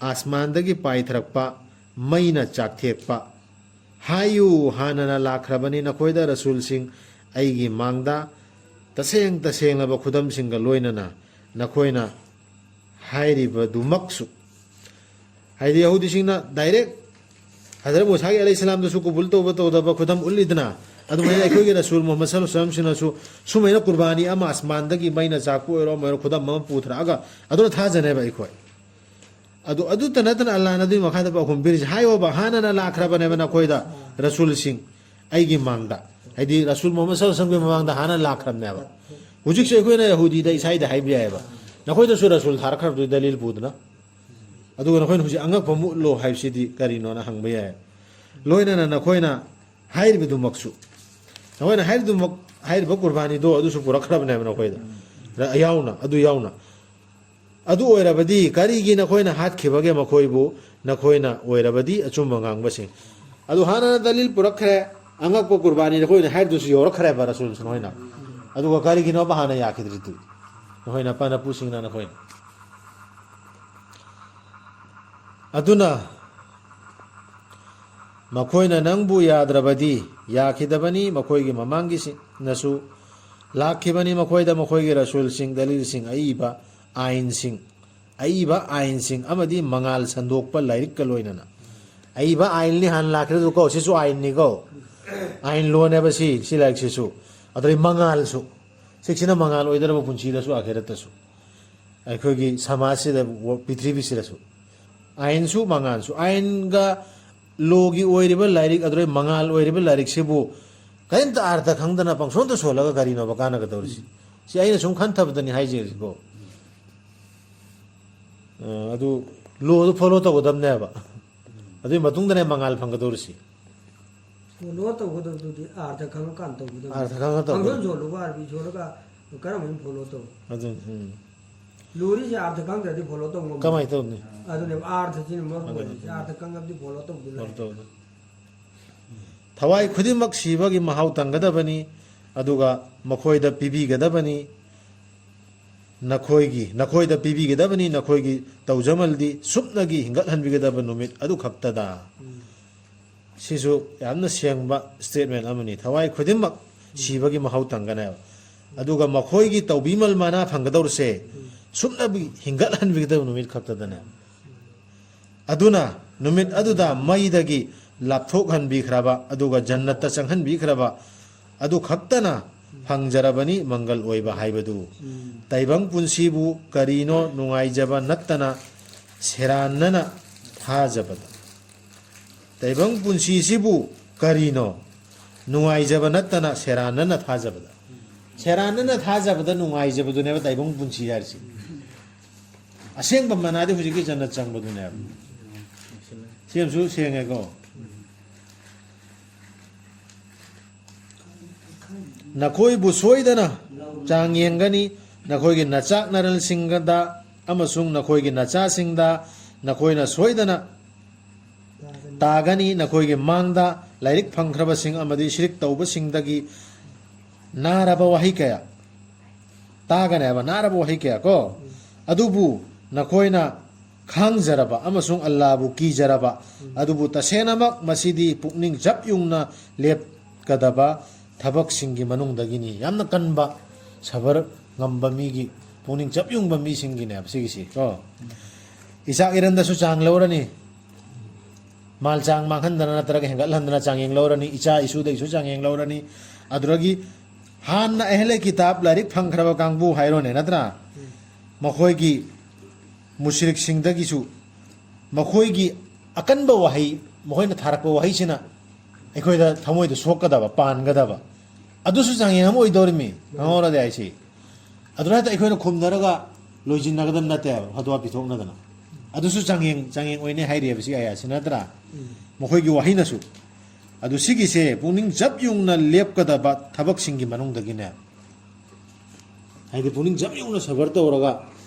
ꯑꯁꯃꯥꯟꯗꯒꯤ ꯄꯥꯏꯊꯔꯛꯄ ꯃꯩꯅ ꯆꯥꯛꯊꯦꯛꯄ꯫ ꯍꯥꯏꯌꯨ, ꯍꯥꯟꯅꯅ ꯂꯥꯛꯈ꯭ꯔꯕꯅꯤ ꯅꯈꯣꯏꯗ ꯔꯁꯨꯜꯁꯤꯡ ꯑꯩꯒꯤ ꯃꯥꯡꯗ, ꯇꯁꯦꯡ ꯇꯁꯦꯡꯂꯕ ꯈꯨꯗꯝꯁꯤꯡꯒ ꯂꯣꯏꯅꯅ ꯅꯈꯣꯏꯅ ꯍꯥꯏꯔꯤꯕꯗꯨꯃꯛꯁꯨ꯫ ꯍꯥꯏꯗꯤ ꯌꯍꯨꯗꯤꯁꯤꯡꯅ ꯗꯥꯏꯔꯦꯛ ꯍꯖꯔꯠ ꯃꯨꯁꯥꯒꯤ ꯑꯂꯩꯍꯤ ꯁꯂꯥꯝꯗꯁꯨ ꯀꯨꯕꯨꯜ ꯇꯧꯕ ꯇꯧꯗꯕ ꯈꯨꯗꯝ ꯎꯠꯂꯤꯗꯅ, ꯑꯗꯨꯃꯥꯏꯅ ꯑꯩꯈꯣꯏꯒꯤ ꯔꯁꯨꯜ ꯃꯨꯍꯝꯃꯗ ꯁꯜꯂꯜꯂꯥꯍꯨ ꯑꯂꯩꯍꯤ ꯋꯥꯁꯜꯂꯝꯁꯤꯅꯁꯨ ꯁꯨꯃꯥꯏꯅ ꯀꯨꯔꯕꯥꯅꯤ ꯑꯃ ꯑꯁꯃꯥꯟꯗꯒꯤ ꯃꯩꯅ ꯆꯥꯛꯄ ꯑꯣꯏꯔꯣ, ꯑꯃ ꯑꯣꯏꯔꯣ, ꯈꯨꯗꯝ ꯑꯃ ꯄꯨꯊꯔꯛꯑꯒ ꯑꯗꯨꯅ ꯊꯥꯖꯅꯦꯕ ꯑꯩꯈꯣꯏ꯫ ꯑꯗꯨ, ꯑꯗꯨꯇ ꯅꯠꯇꯅ ꯑꯜꯂꯥꯍꯅ ꯑꯗꯨꯒꯤ ꯃꯈꯥꯗ ꯄꯥꯎꯈꯨꯝ ꯄꯤꯔꯤꯁꯦ, ꯍꯥꯏꯌꯣꯕ, ꯍꯥꯟꯅꯅ ꯂꯥꯛꯈ꯭ꯔꯕꯅꯦꯕ ꯅꯈꯣꯏꯗ ꯔꯁꯨꯜꯁꯤꯡ ꯑꯩꯒꯤ ꯃꯥꯡꯗ, ꯍꯥꯏꯗꯤ ꯔꯁꯨꯜ ꯃꯨꯍꯝꯃꯗ ꯁꯜꯂꯜꯂꯥꯍꯨ ꯑꯂꯩꯍꯤ ꯋꯥꯁꯜꯂꯝꯒꯤ ꯃꯃꯥꯡꯗ ꯍꯥꯟꯅ ꯂꯥꯛꯈ꯭ꯔꯕꯅꯦꯕ꯫ ꯍꯧꯖꯤꯛꯁꯨ ꯑꯩꯈꯣꯏꯅ ꯌꯍꯨꯗꯤꯗ ꯏꯁꯥꯏꯗ ꯍꯥꯏꯕ ꯌꯥꯏꯑꯕ, ꯅꯈꯣꯏꯗꯁꯨ ꯔꯁꯨꯜ ꯊꯥꯔꯛꯈ꯭ꯔꯕꯗꯨꯒꯤ ꯗꯂꯤꯜ ꯄꯨꯗꯅ꯫ ꯑꯗꯨꯒ ꯅꯈꯣꯏꯅ ꯍꯧꯖꯤꯛ ꯑꯉꯛꯄ ꯑꯃ ꯎꯠꯂꯣ ꯍꯥꯏꯕꯁꯤꯗꯤ ꯀꯔꯤꯅꯣꯅ ꯍꯪꯕ ꯌꯥꯏ꯫ ꯂꯣꯏꯅꯅ ꯅꯈꯣꯏꯅ ꯍꯥꯏꯔꯤꯕꯗꯨꯃꯛꯁꯨ, ꯅꯈꯣꯏꯅ ꯍꯥꯏꯔꯤꯗꯨꯃꯛ, ꯍꯥꯏꯔꯤꯕ ꯀꯨꯔꯕꯥꯅꯤꯗꯣ ꯑꯗꯨꯁꯨ ꯄꯨꯔꯛꯈ꯭ꯔꯕꯅꯦꯕ ꯅꯈꯣꯏꯗ, ꯌꯥꯎꯅ, ꯑꯗꯨ ꯌꯥꯎꯅ꯫ ꯑꯗꯨ ꯑꯣꯏꯔꯕꯗꯤ ꯀꯔꯤꯒꯤ ꯅꯈꯣꯏꯅ ꯍꯥꯠꯈꯤꯕꯒꯦ ꯃꯈꯣꯏꯕꯨ? ꯅꯈꯣꯏꯅ ꯑꯣꯏꯔꯕꯗꯤ ꯑꯆꯨꯝꯕ ꯉꯥꯡꯕꯁꯤꯡ꯫ ꯑꯗꯨ ꯍꯥꯟꯅꯅ ꯗꯂꯤꯜ ꯄꯨꯔꯛꯈ꯭ꯔꯦ, ꯑꯉꯛꯄ ꯀꯨꯔꯕꯥꯅꯤ ꯅꯈꯣꯏꯅ ꯍꯥꯏꯔꯤꯗꯨꯁꯨ ꯌꯧꯔꯛꯈ꯭ꯔꯦꯕ ꯔꯁꯨꯜꯁꯨ ꯅꯈꯣꯏꯅ꯫ ꯑꯗꯨꯒ ꯀꯔꯤꯒꯤꯅꯣꯕ ꯍꯥꯟꯅ ꯌꯥꯈꯤꯗ꯭ꯔꯤꯗꯨ? ꯅꯈꯣꯏ ꯅꯄꯥ ꯅꯄꯨꯁꯤꯡꯅ ꯅꯈꯣꯏꯅ꯫ ꯑꯗꯨꯅ ꯃꯈꯣꯏꯅ ꯅꯪꯕꯨ ꯌꯥꯗ꯭ꯔꯕꯗꯤ ꯌꯥꯈꯤꯗꯕꯅꯤ, ꯃꯈꯣꯏꯒꯤ ꯃꯃꯥꯡꯒꯤꯁꯤꯡꯅꯁꯨ ꯂꯥꯛꯈꯤꯕꯅꯤ ꯃꯈꯣꯏꯗ ꯃꯈꯣꯏꯒꯤ ꯔꯁꯨꯜꯁꯤꯡ, ꯗꯂꯤꯜꯁꯤꯡ, ꯑꯏꯕ ꯑꯥꯏꯟꯁꯤꯡ, ꯑꯏꯕ ꯑꯥꯏꯟꯁꯤꯡ ꯑꯃꯗꯤ ꯃꯉꯥꯜ ꯁꯟꯗꯣꯛꯄ ꯂꯥꯏꯔꯤꯛꯀ ꯂꯣꯏꯅꯅ꯫ ꯑꯏꯕ ꯑꯥꯏꯟꯅꯤ ꯍꯥꯟꯅ ꯂꯥꯛꯈꯤꯗꯨꯀꯣ, ꯁꯤꯁꯨ ꯑꯥꯏꯟꯅꯤꯀꯣ, ꯑꯥꯏꯟ ꯂꯣꯅꯦꯕ ꯁꯤ, ꯁꯤ ꯂꯥꯏꯔꯤꯛꯁꯤꯁꯨ꯫ ꯑꯗꯨꯗꯩ ꯃꯉꯥꯜꯁꯨ, ꯁꯤꯛꯁꯤꯅ ꯃꯉꯥꯜ ꯑꯣꯏꯗꯧꯔꯕ ꯄꯨꯟꯁꯤꯗꯁꯨ ꯑꯥꯈꯤꯔꯠꯇꯁꯨ꯫ ꯑꯩꯈꯣꯏꯒꯤ ꯁꯃꯥꯖꯁꯤꯗ, ꯄ꯭ꯔꯤꯊꯤꯕꯤꯁꯤꯗꯁꯨ꯫ ꯑꯥꯏꯟꯁꯨ ꯃꯉꯥꯜꯁꯨ꯫ ꯑꯥꯏꯟꯒ ꯂꯣꯒꯤ ꯑꯣꯏꯔꯤꯕ ꯂꯥꯏꯔꯤꯛ, ꯑꯗꯨꯗꯩ ꯃꯉꯥꯜ ꯑꯣꯏꯔꯤꯕ ꯂꯥꯏꯔꯤꯛꯁꯤꯕꯨ ꯀꯔꯤꯝꯇ ꯑꯥꯔꯊ ꯈꯪꯗꯅ ꯄꯪꯁꯣꯟꯗ ꯁꯣꯜꯂꯒ ꯀꯔꯤꯅꯣꯕ ꯀꯥꯟꯅꯒꯗꯧꯔꯤꯁꯤ? ꯁꯤ ꯑꯩꯅ ꯁꯨꯝ ꯈꯟꯊꯕꯗꯅꯤ ꯍꯥꯏꯖꯔꯤꯀꯣ꯫ ꯑ, ꯑꯗꯨ ꯂꯣꯗꯨ ꯐꯣꯂꯣ ꯇꯧꯒꯗꯕꯅꯦꯕ꯫ ꯑꯗꯨꯒꯤ ꯃꯇꯨꯡꯗꯅꯦ ꯃꯉꯥꯜ ꯐꯪꯒꯗꯧꯔꯤꯁꯤ꯫ ꯐꯣꯂꯣ ꯇꯧꯒꯗꯕꯗꯨꯗꯤ ꯑꯥꯔꯊ ꯈꯪꯉꯀꯥꯟꯗ ꯇꯧꯒꯗꯕꯅꯤ꯫ ꯑꯥꯔꯊ ꯈꯪꯉ ꯇꯧꯒꯗꯕꯅꯤ꯫ ꯄꯪꯁꯣꯟ ꯁꯣꯜꯂꯨꯒ ꯑꯥꯔꯕꯤ ꯁꯣꯜꯂꯒ ꯀꯔꯝ ꯍꯥꯏꯅ ꯐꯣꯂꯣ ꯇꯧ? ꯑꯗꯨ, ꯎꯝ꯫ ꯂꯣꯔꯤꯁꯦ ꯑꯥꯔꯊ ꯈꯪꯗ꯭ꯔꯗꯤ ꯐꯣꯂꯣ ꯇꯧ ꯉꯝꯃꯣꯏ꯫ ꯀꯃꯥꯏꯅ ꯇꯧꯅꯤ? ꯑꯗꯨꯅꯦꯕ ꯑꯥꯔꯊꯁꯤꯅ ꯃꯔꯨ ꯑꯗꯨꯅꯦ꯫ ꯑꯣꯏꯔꯤꯁꯦ꯫ ꯑꯥꯔꯊ ꯈꯪꯉꯕꯗꯤ ꯐꯣꯂꯣ ꯇꯧꯗꯣꯏꯅꯦ꯫ ꯐꯣꯂꯣ ꯇꯧꯗꯣꯏꯅꯦ꯫ ꯊꯋꯥꯏ ꯈꯨꯗꯤꯡꯃꯛ ꯁꯤꯕꯒꯤ ꯃꯍꯥꯎ ꯇꯪꯒꯗꯕꯅꯤ, ꯑꯗꯨꯒ ꯃꯈꯣꯏꯗ ꯄꯤꯕꯤꯒꯗꯕꯅꯤ꯫ ꯅꯈꯣꯏꯒꯤ, ꯅꯈꯣꯏꯗ ꯄꯤꯕꯤꯒꯗꯕꯅꯤ, ꯅꯈꯣꯏꯒꯤ ꯇꯧꯖꯃꯜꯗꯤ ꯁꯨꯞꯅꯒꯤ ꯍꯤꯡꯒꯠꯍꯟꯕꯤꯒꯗꯕ ꯅꯨꯃꯤꯠ ꯑꯗꯨ ꯈꯛꯇꯗ꯫ ꯁꯤꯁꯨ ꯌꯥꯝꯅ ꯁꯦꯡꯕ statement ꯑꯃꯅꯤ꯫ ꯊꯋꯥꯏ ꯈꯨꯗꯤꯡꯃꯛ ꯁꯤꯕꯒꯤ ꯃꯍꯥꯎ ꯇꯪꯒꯅꯦꯕ꯫ ꯑꯗꯨꯒ ꯃꯈꯣꯏꯒꯤ ꯇꯧꯕꯤꯃꯜ ꯃꯅꯥ ꯐꯪꯒꯗꯧꯔꯤꯁꯦ ꯁꯨꯞꯅꯒꯤ ꯍꯤꯡꯒꯠꯍꯟꯕꯤꯒꯗꯕ ꯅꯨꯃꯤꯠ ꯈꯛꯇꯗꯅꯦꯕ꯫ ꯑꯗꯨꯅ ꯅꯨꯃꯤꯠ ꯑꯗꯨꯗ ꯃꯩꯗꯒꯤ ꯂꯥꯞꯊꯣꯛꯍꯟꯕꯤꯈ꯭ꯔꯕ ꯑꯗꯨꯒ ꯖꯟꯅꯠꯇ ꯆꯪꯍꯟꯕꯤꯈ꯭ꯔꯕ ꯑꯗꯨ ꯈꯛꯇꯅ ꯐꯪꯖꯔꯕꯅꯤ ꯃꯪꯒꯜ ꯑꯣꯏꯕ ꯍꯥꯏꯕꯗꯨ꯫ ꯇꯥꯏꯕꯪ ꯄꯨꯟꯁꯤꯕꯨ ꯀꯔꯤꯅꯣ ꯅꯨꯡꯉꯥꯏꯖꯕ ꯅꯠꯇꯅ ꯁꯦꯔꯥꯟꯅꯅ ꯊꯥꯖꯕꯗ꯫ ꯇꯥꯏꯕꯪ ꯄꯨꯟꯁꯤꯁꯤꯕꯨ ꯀꯔꯤꯅꯣ ꯅꯨꯡꯉꯥꯏꯖꯕ ꯅꯠꯇꯅ ꯁꯦꯔꯥꯟꯅꯅ ꯊꯥꯖꯕꯗ꯫ ꯁꯦꯔꯥꯟꯅꯅ ꯊꯥꯖꯕꯗ ꯅꯨꯡꯉꯥꯏꯖꯕꯗꯨꯅꯦꯕ ꯇꯥꯏꯕꯪ ꯄꯨꯟꯁꯤ ꯍꯥꯏꯔꯤꯁꯤ꯫ ꯑꯁꯦꯡꯕ ꯃꯅꯥꯗꯤ ꯍꯧꯖꯤꯛꯀꯤ ꯖꯟꯅꯠ ꯆꯪꯕꯗꯨꯅꯦꯕ꯫ ꯁꯤ ꯑꯃꯁꯨ ꯁꯦꯡꯉꯦꯀꯣ꯫ ꯅꯈꯣꯏꯕꯨ ꯁꯣꯏꯗꯅ ꯆꯥꯡ ꯌꯦꯡꯒꯅꯤ, ꯅꯈꯣꯏꯒꯤ ꯅꯆꯥꯛ ꯅꯔꯜꯁꯤꯡꯗ ꯑꯃꯁꯨꯡ ꯅꯈꯣꯏꯒꯤ ꯅꯆꯥꯁꯤꯡꯗ ꯅꯈꯣꯏꯅ ꯁꯣꯏꯗꯅ ꯇꯥꯒꯅꯤ꯫ ꯅꯈꯣꯏꯒꯤ ꯃꯥꯡꯗ ꯂꯥꯏꯔꯤꯛ ꯐꯪꯈ꯭ꯔꯕꯁꯤꯡ ꯑꯃꯗꯤ ꯁꯤꯔꯤꯛ ꯇꯧꯕꯁꯤꯡꯗꯒꯤ ꯅꯥꯔꯕ ꯋꯥꯍꯩ ꯀꯌꯥ ꯇꯥꯒꯅꯦꯕ, ꯅꯥꯔꯕ ꯋꯥꯍꯩ ꯀꯌꯥ ꯀꯣ꯫ ꯑꯗꯨꯕꯨ ꯅꯈꯣꯏꯅ ꯈꯥꯡꯖꯔꯕ ꯑꯃꯁꯨꯡ ꯑꯜꯂꯥꯕꯨ ꯀꯤꯖꯔꯕ, ꯑꯗꯨꯕꯨ ꯇꯁꯦꯡꯅꯃꯛ ꯃꯁꯤꯗꯤ ꯄꯨꯛꯅꯤꯡ ꯆꯞ ꯌꯨꯡꯅ ꯂꯦꯞꯀꯗꯕ ꯊꯕꯛꯁꯤꯡꯒꯤ ꯃꯅꯨꯡꯗꯒꯤꯅꯤ꯫ ꯌꯥꯝꯅ ꯀꯟꯕ, ꯁꯕꯔ ꯉꯝꯕ ꯃꯤꯒꯤ, ꯄꯨꯛꯅꯤꯡ ꯆꯞ ꯌꯨꯡꯕ ꯃꯤꯁꯤꯡꯒꯤꯅꯦꯕ ꯁꯤꯒꯤꯁꯤ ꯀꯣ꯫ ꯏꯆꯥꯛ ꯏꯔꯟꯗꯁꯨ ꯆꯥꯡ ꯂꯧꯔꯅꯤ, ꯃꯥꯜ ꯆꯥꯡ ꯃꯥꯡꯍꯟꯗꯅ ꯅꯠꯇ꯭ꯔꯒ ꯍꯦꯟꯒꯠꯍꯟꯗꯅ ꯆꯥꯡꯌꯦꯡ ꯂꯧꯔꯅꯤ, ꯏꯆꯥ ꯏꯁꯨꯗꯒꯤꯁꯨ ꯆꯥꯡꯌꯦꯡ ꯂꯧꯔꯅꯤ꯫ ꯑꯗꯨꯗꯒꯤ ꯍꯥꯟꯅ ꯑꯍꯂꯦ ꯀꯤꯇꯥꯕ ꯂꯥꯏꯔꯤꯛ ꯐꯪꯈ꯭ꯔꯕ ꯀꯥꯡꯕꯨ ꯍꯥꯏꯔꯣꯅꯦ, ꯅꯠꯇ꯭ꯔꯥ? ꯃꯈꯣꯏꯒꯤ ꯃꯨꯁꯔꯤꯛꯁꯤꯡꯗꯒꯤꯁꯨ ꯃꯈꯣꯏꯒꯤ ꯑꯀꯟꯕ ꯋꯥꯍꯩ, ꯃꯈꯣꯏꯅ ꯊꯥꯔꯛꯄ ꯋꯥꯍꯩꯁꯤꯅ ꯑꯩꯈꯣꯏꯗ ꯊꯃꯣꯏꯗ ꯁꯣꯛꯀꯗꯕ, ꯄꯥꯟꯒꯗꯕ, ꯑꯗꯨꯁꯨ ꯆꯥꯡꯌꯦꯡ ꯑꯃ ꯑꯣꯏꯗꯧꯔꯤꯃꯤ꯫ ꯈꯪꯍꯧꯔꯗꯤ ꯑꯩꯁꯤ ꯑꯗꯨꯅ ꯍꯦꯛꯇ ꯑꯩꯈꯣꯏꯅ ꯈꯨꯝꯅꯔꯒ ꯂꯣꯏꯁꯤꯟꯅꯒꯗꯕ ꯅꯠꯇꯦꯕ, ꯐꯇꯋꯥ ꯄꯤꯊꯣꯛꯅꯗꯅ꯫ ꯑꯗꯨꯁꯨ ꯆꯥꯡꯌꯦꯡ, ꯆꯥꯡꯌꯦꯡ ꯑꯣꯏꯅꯤ ꯍꯥꯏꯔꯤꯑꯕ ꯁꯤ ꯑꯌꯥꯁꯤ, ꯅꯠꯇ꯭ꯔꯥ? ꯃꯈꯣꯏꯒꯤ ꯋꯥꯍꯩꯅꯁꯨ꯫ ꯑꯗꯨ ꯁꯤꯒꯤꯁꯦ ꯄꯨꯛꯅꯤꯡ ꯆꯞ ꯌꯨꯡꯅ ꯂꯦꯞꯀꯗꯕ ꯊꯕꯛꯁꯤꯡꯒꯤ ꯃꯅꯨꯡꯗꯒꯤꯅꯦ꯫ ꯍꯥꯏꯗꯤ ꯄꯨꯛꯅꯤꯡ ꯆꯞ ꯌꯨꯡꯅ ꯁꯕꯔ ꯇꯧꯔꯒ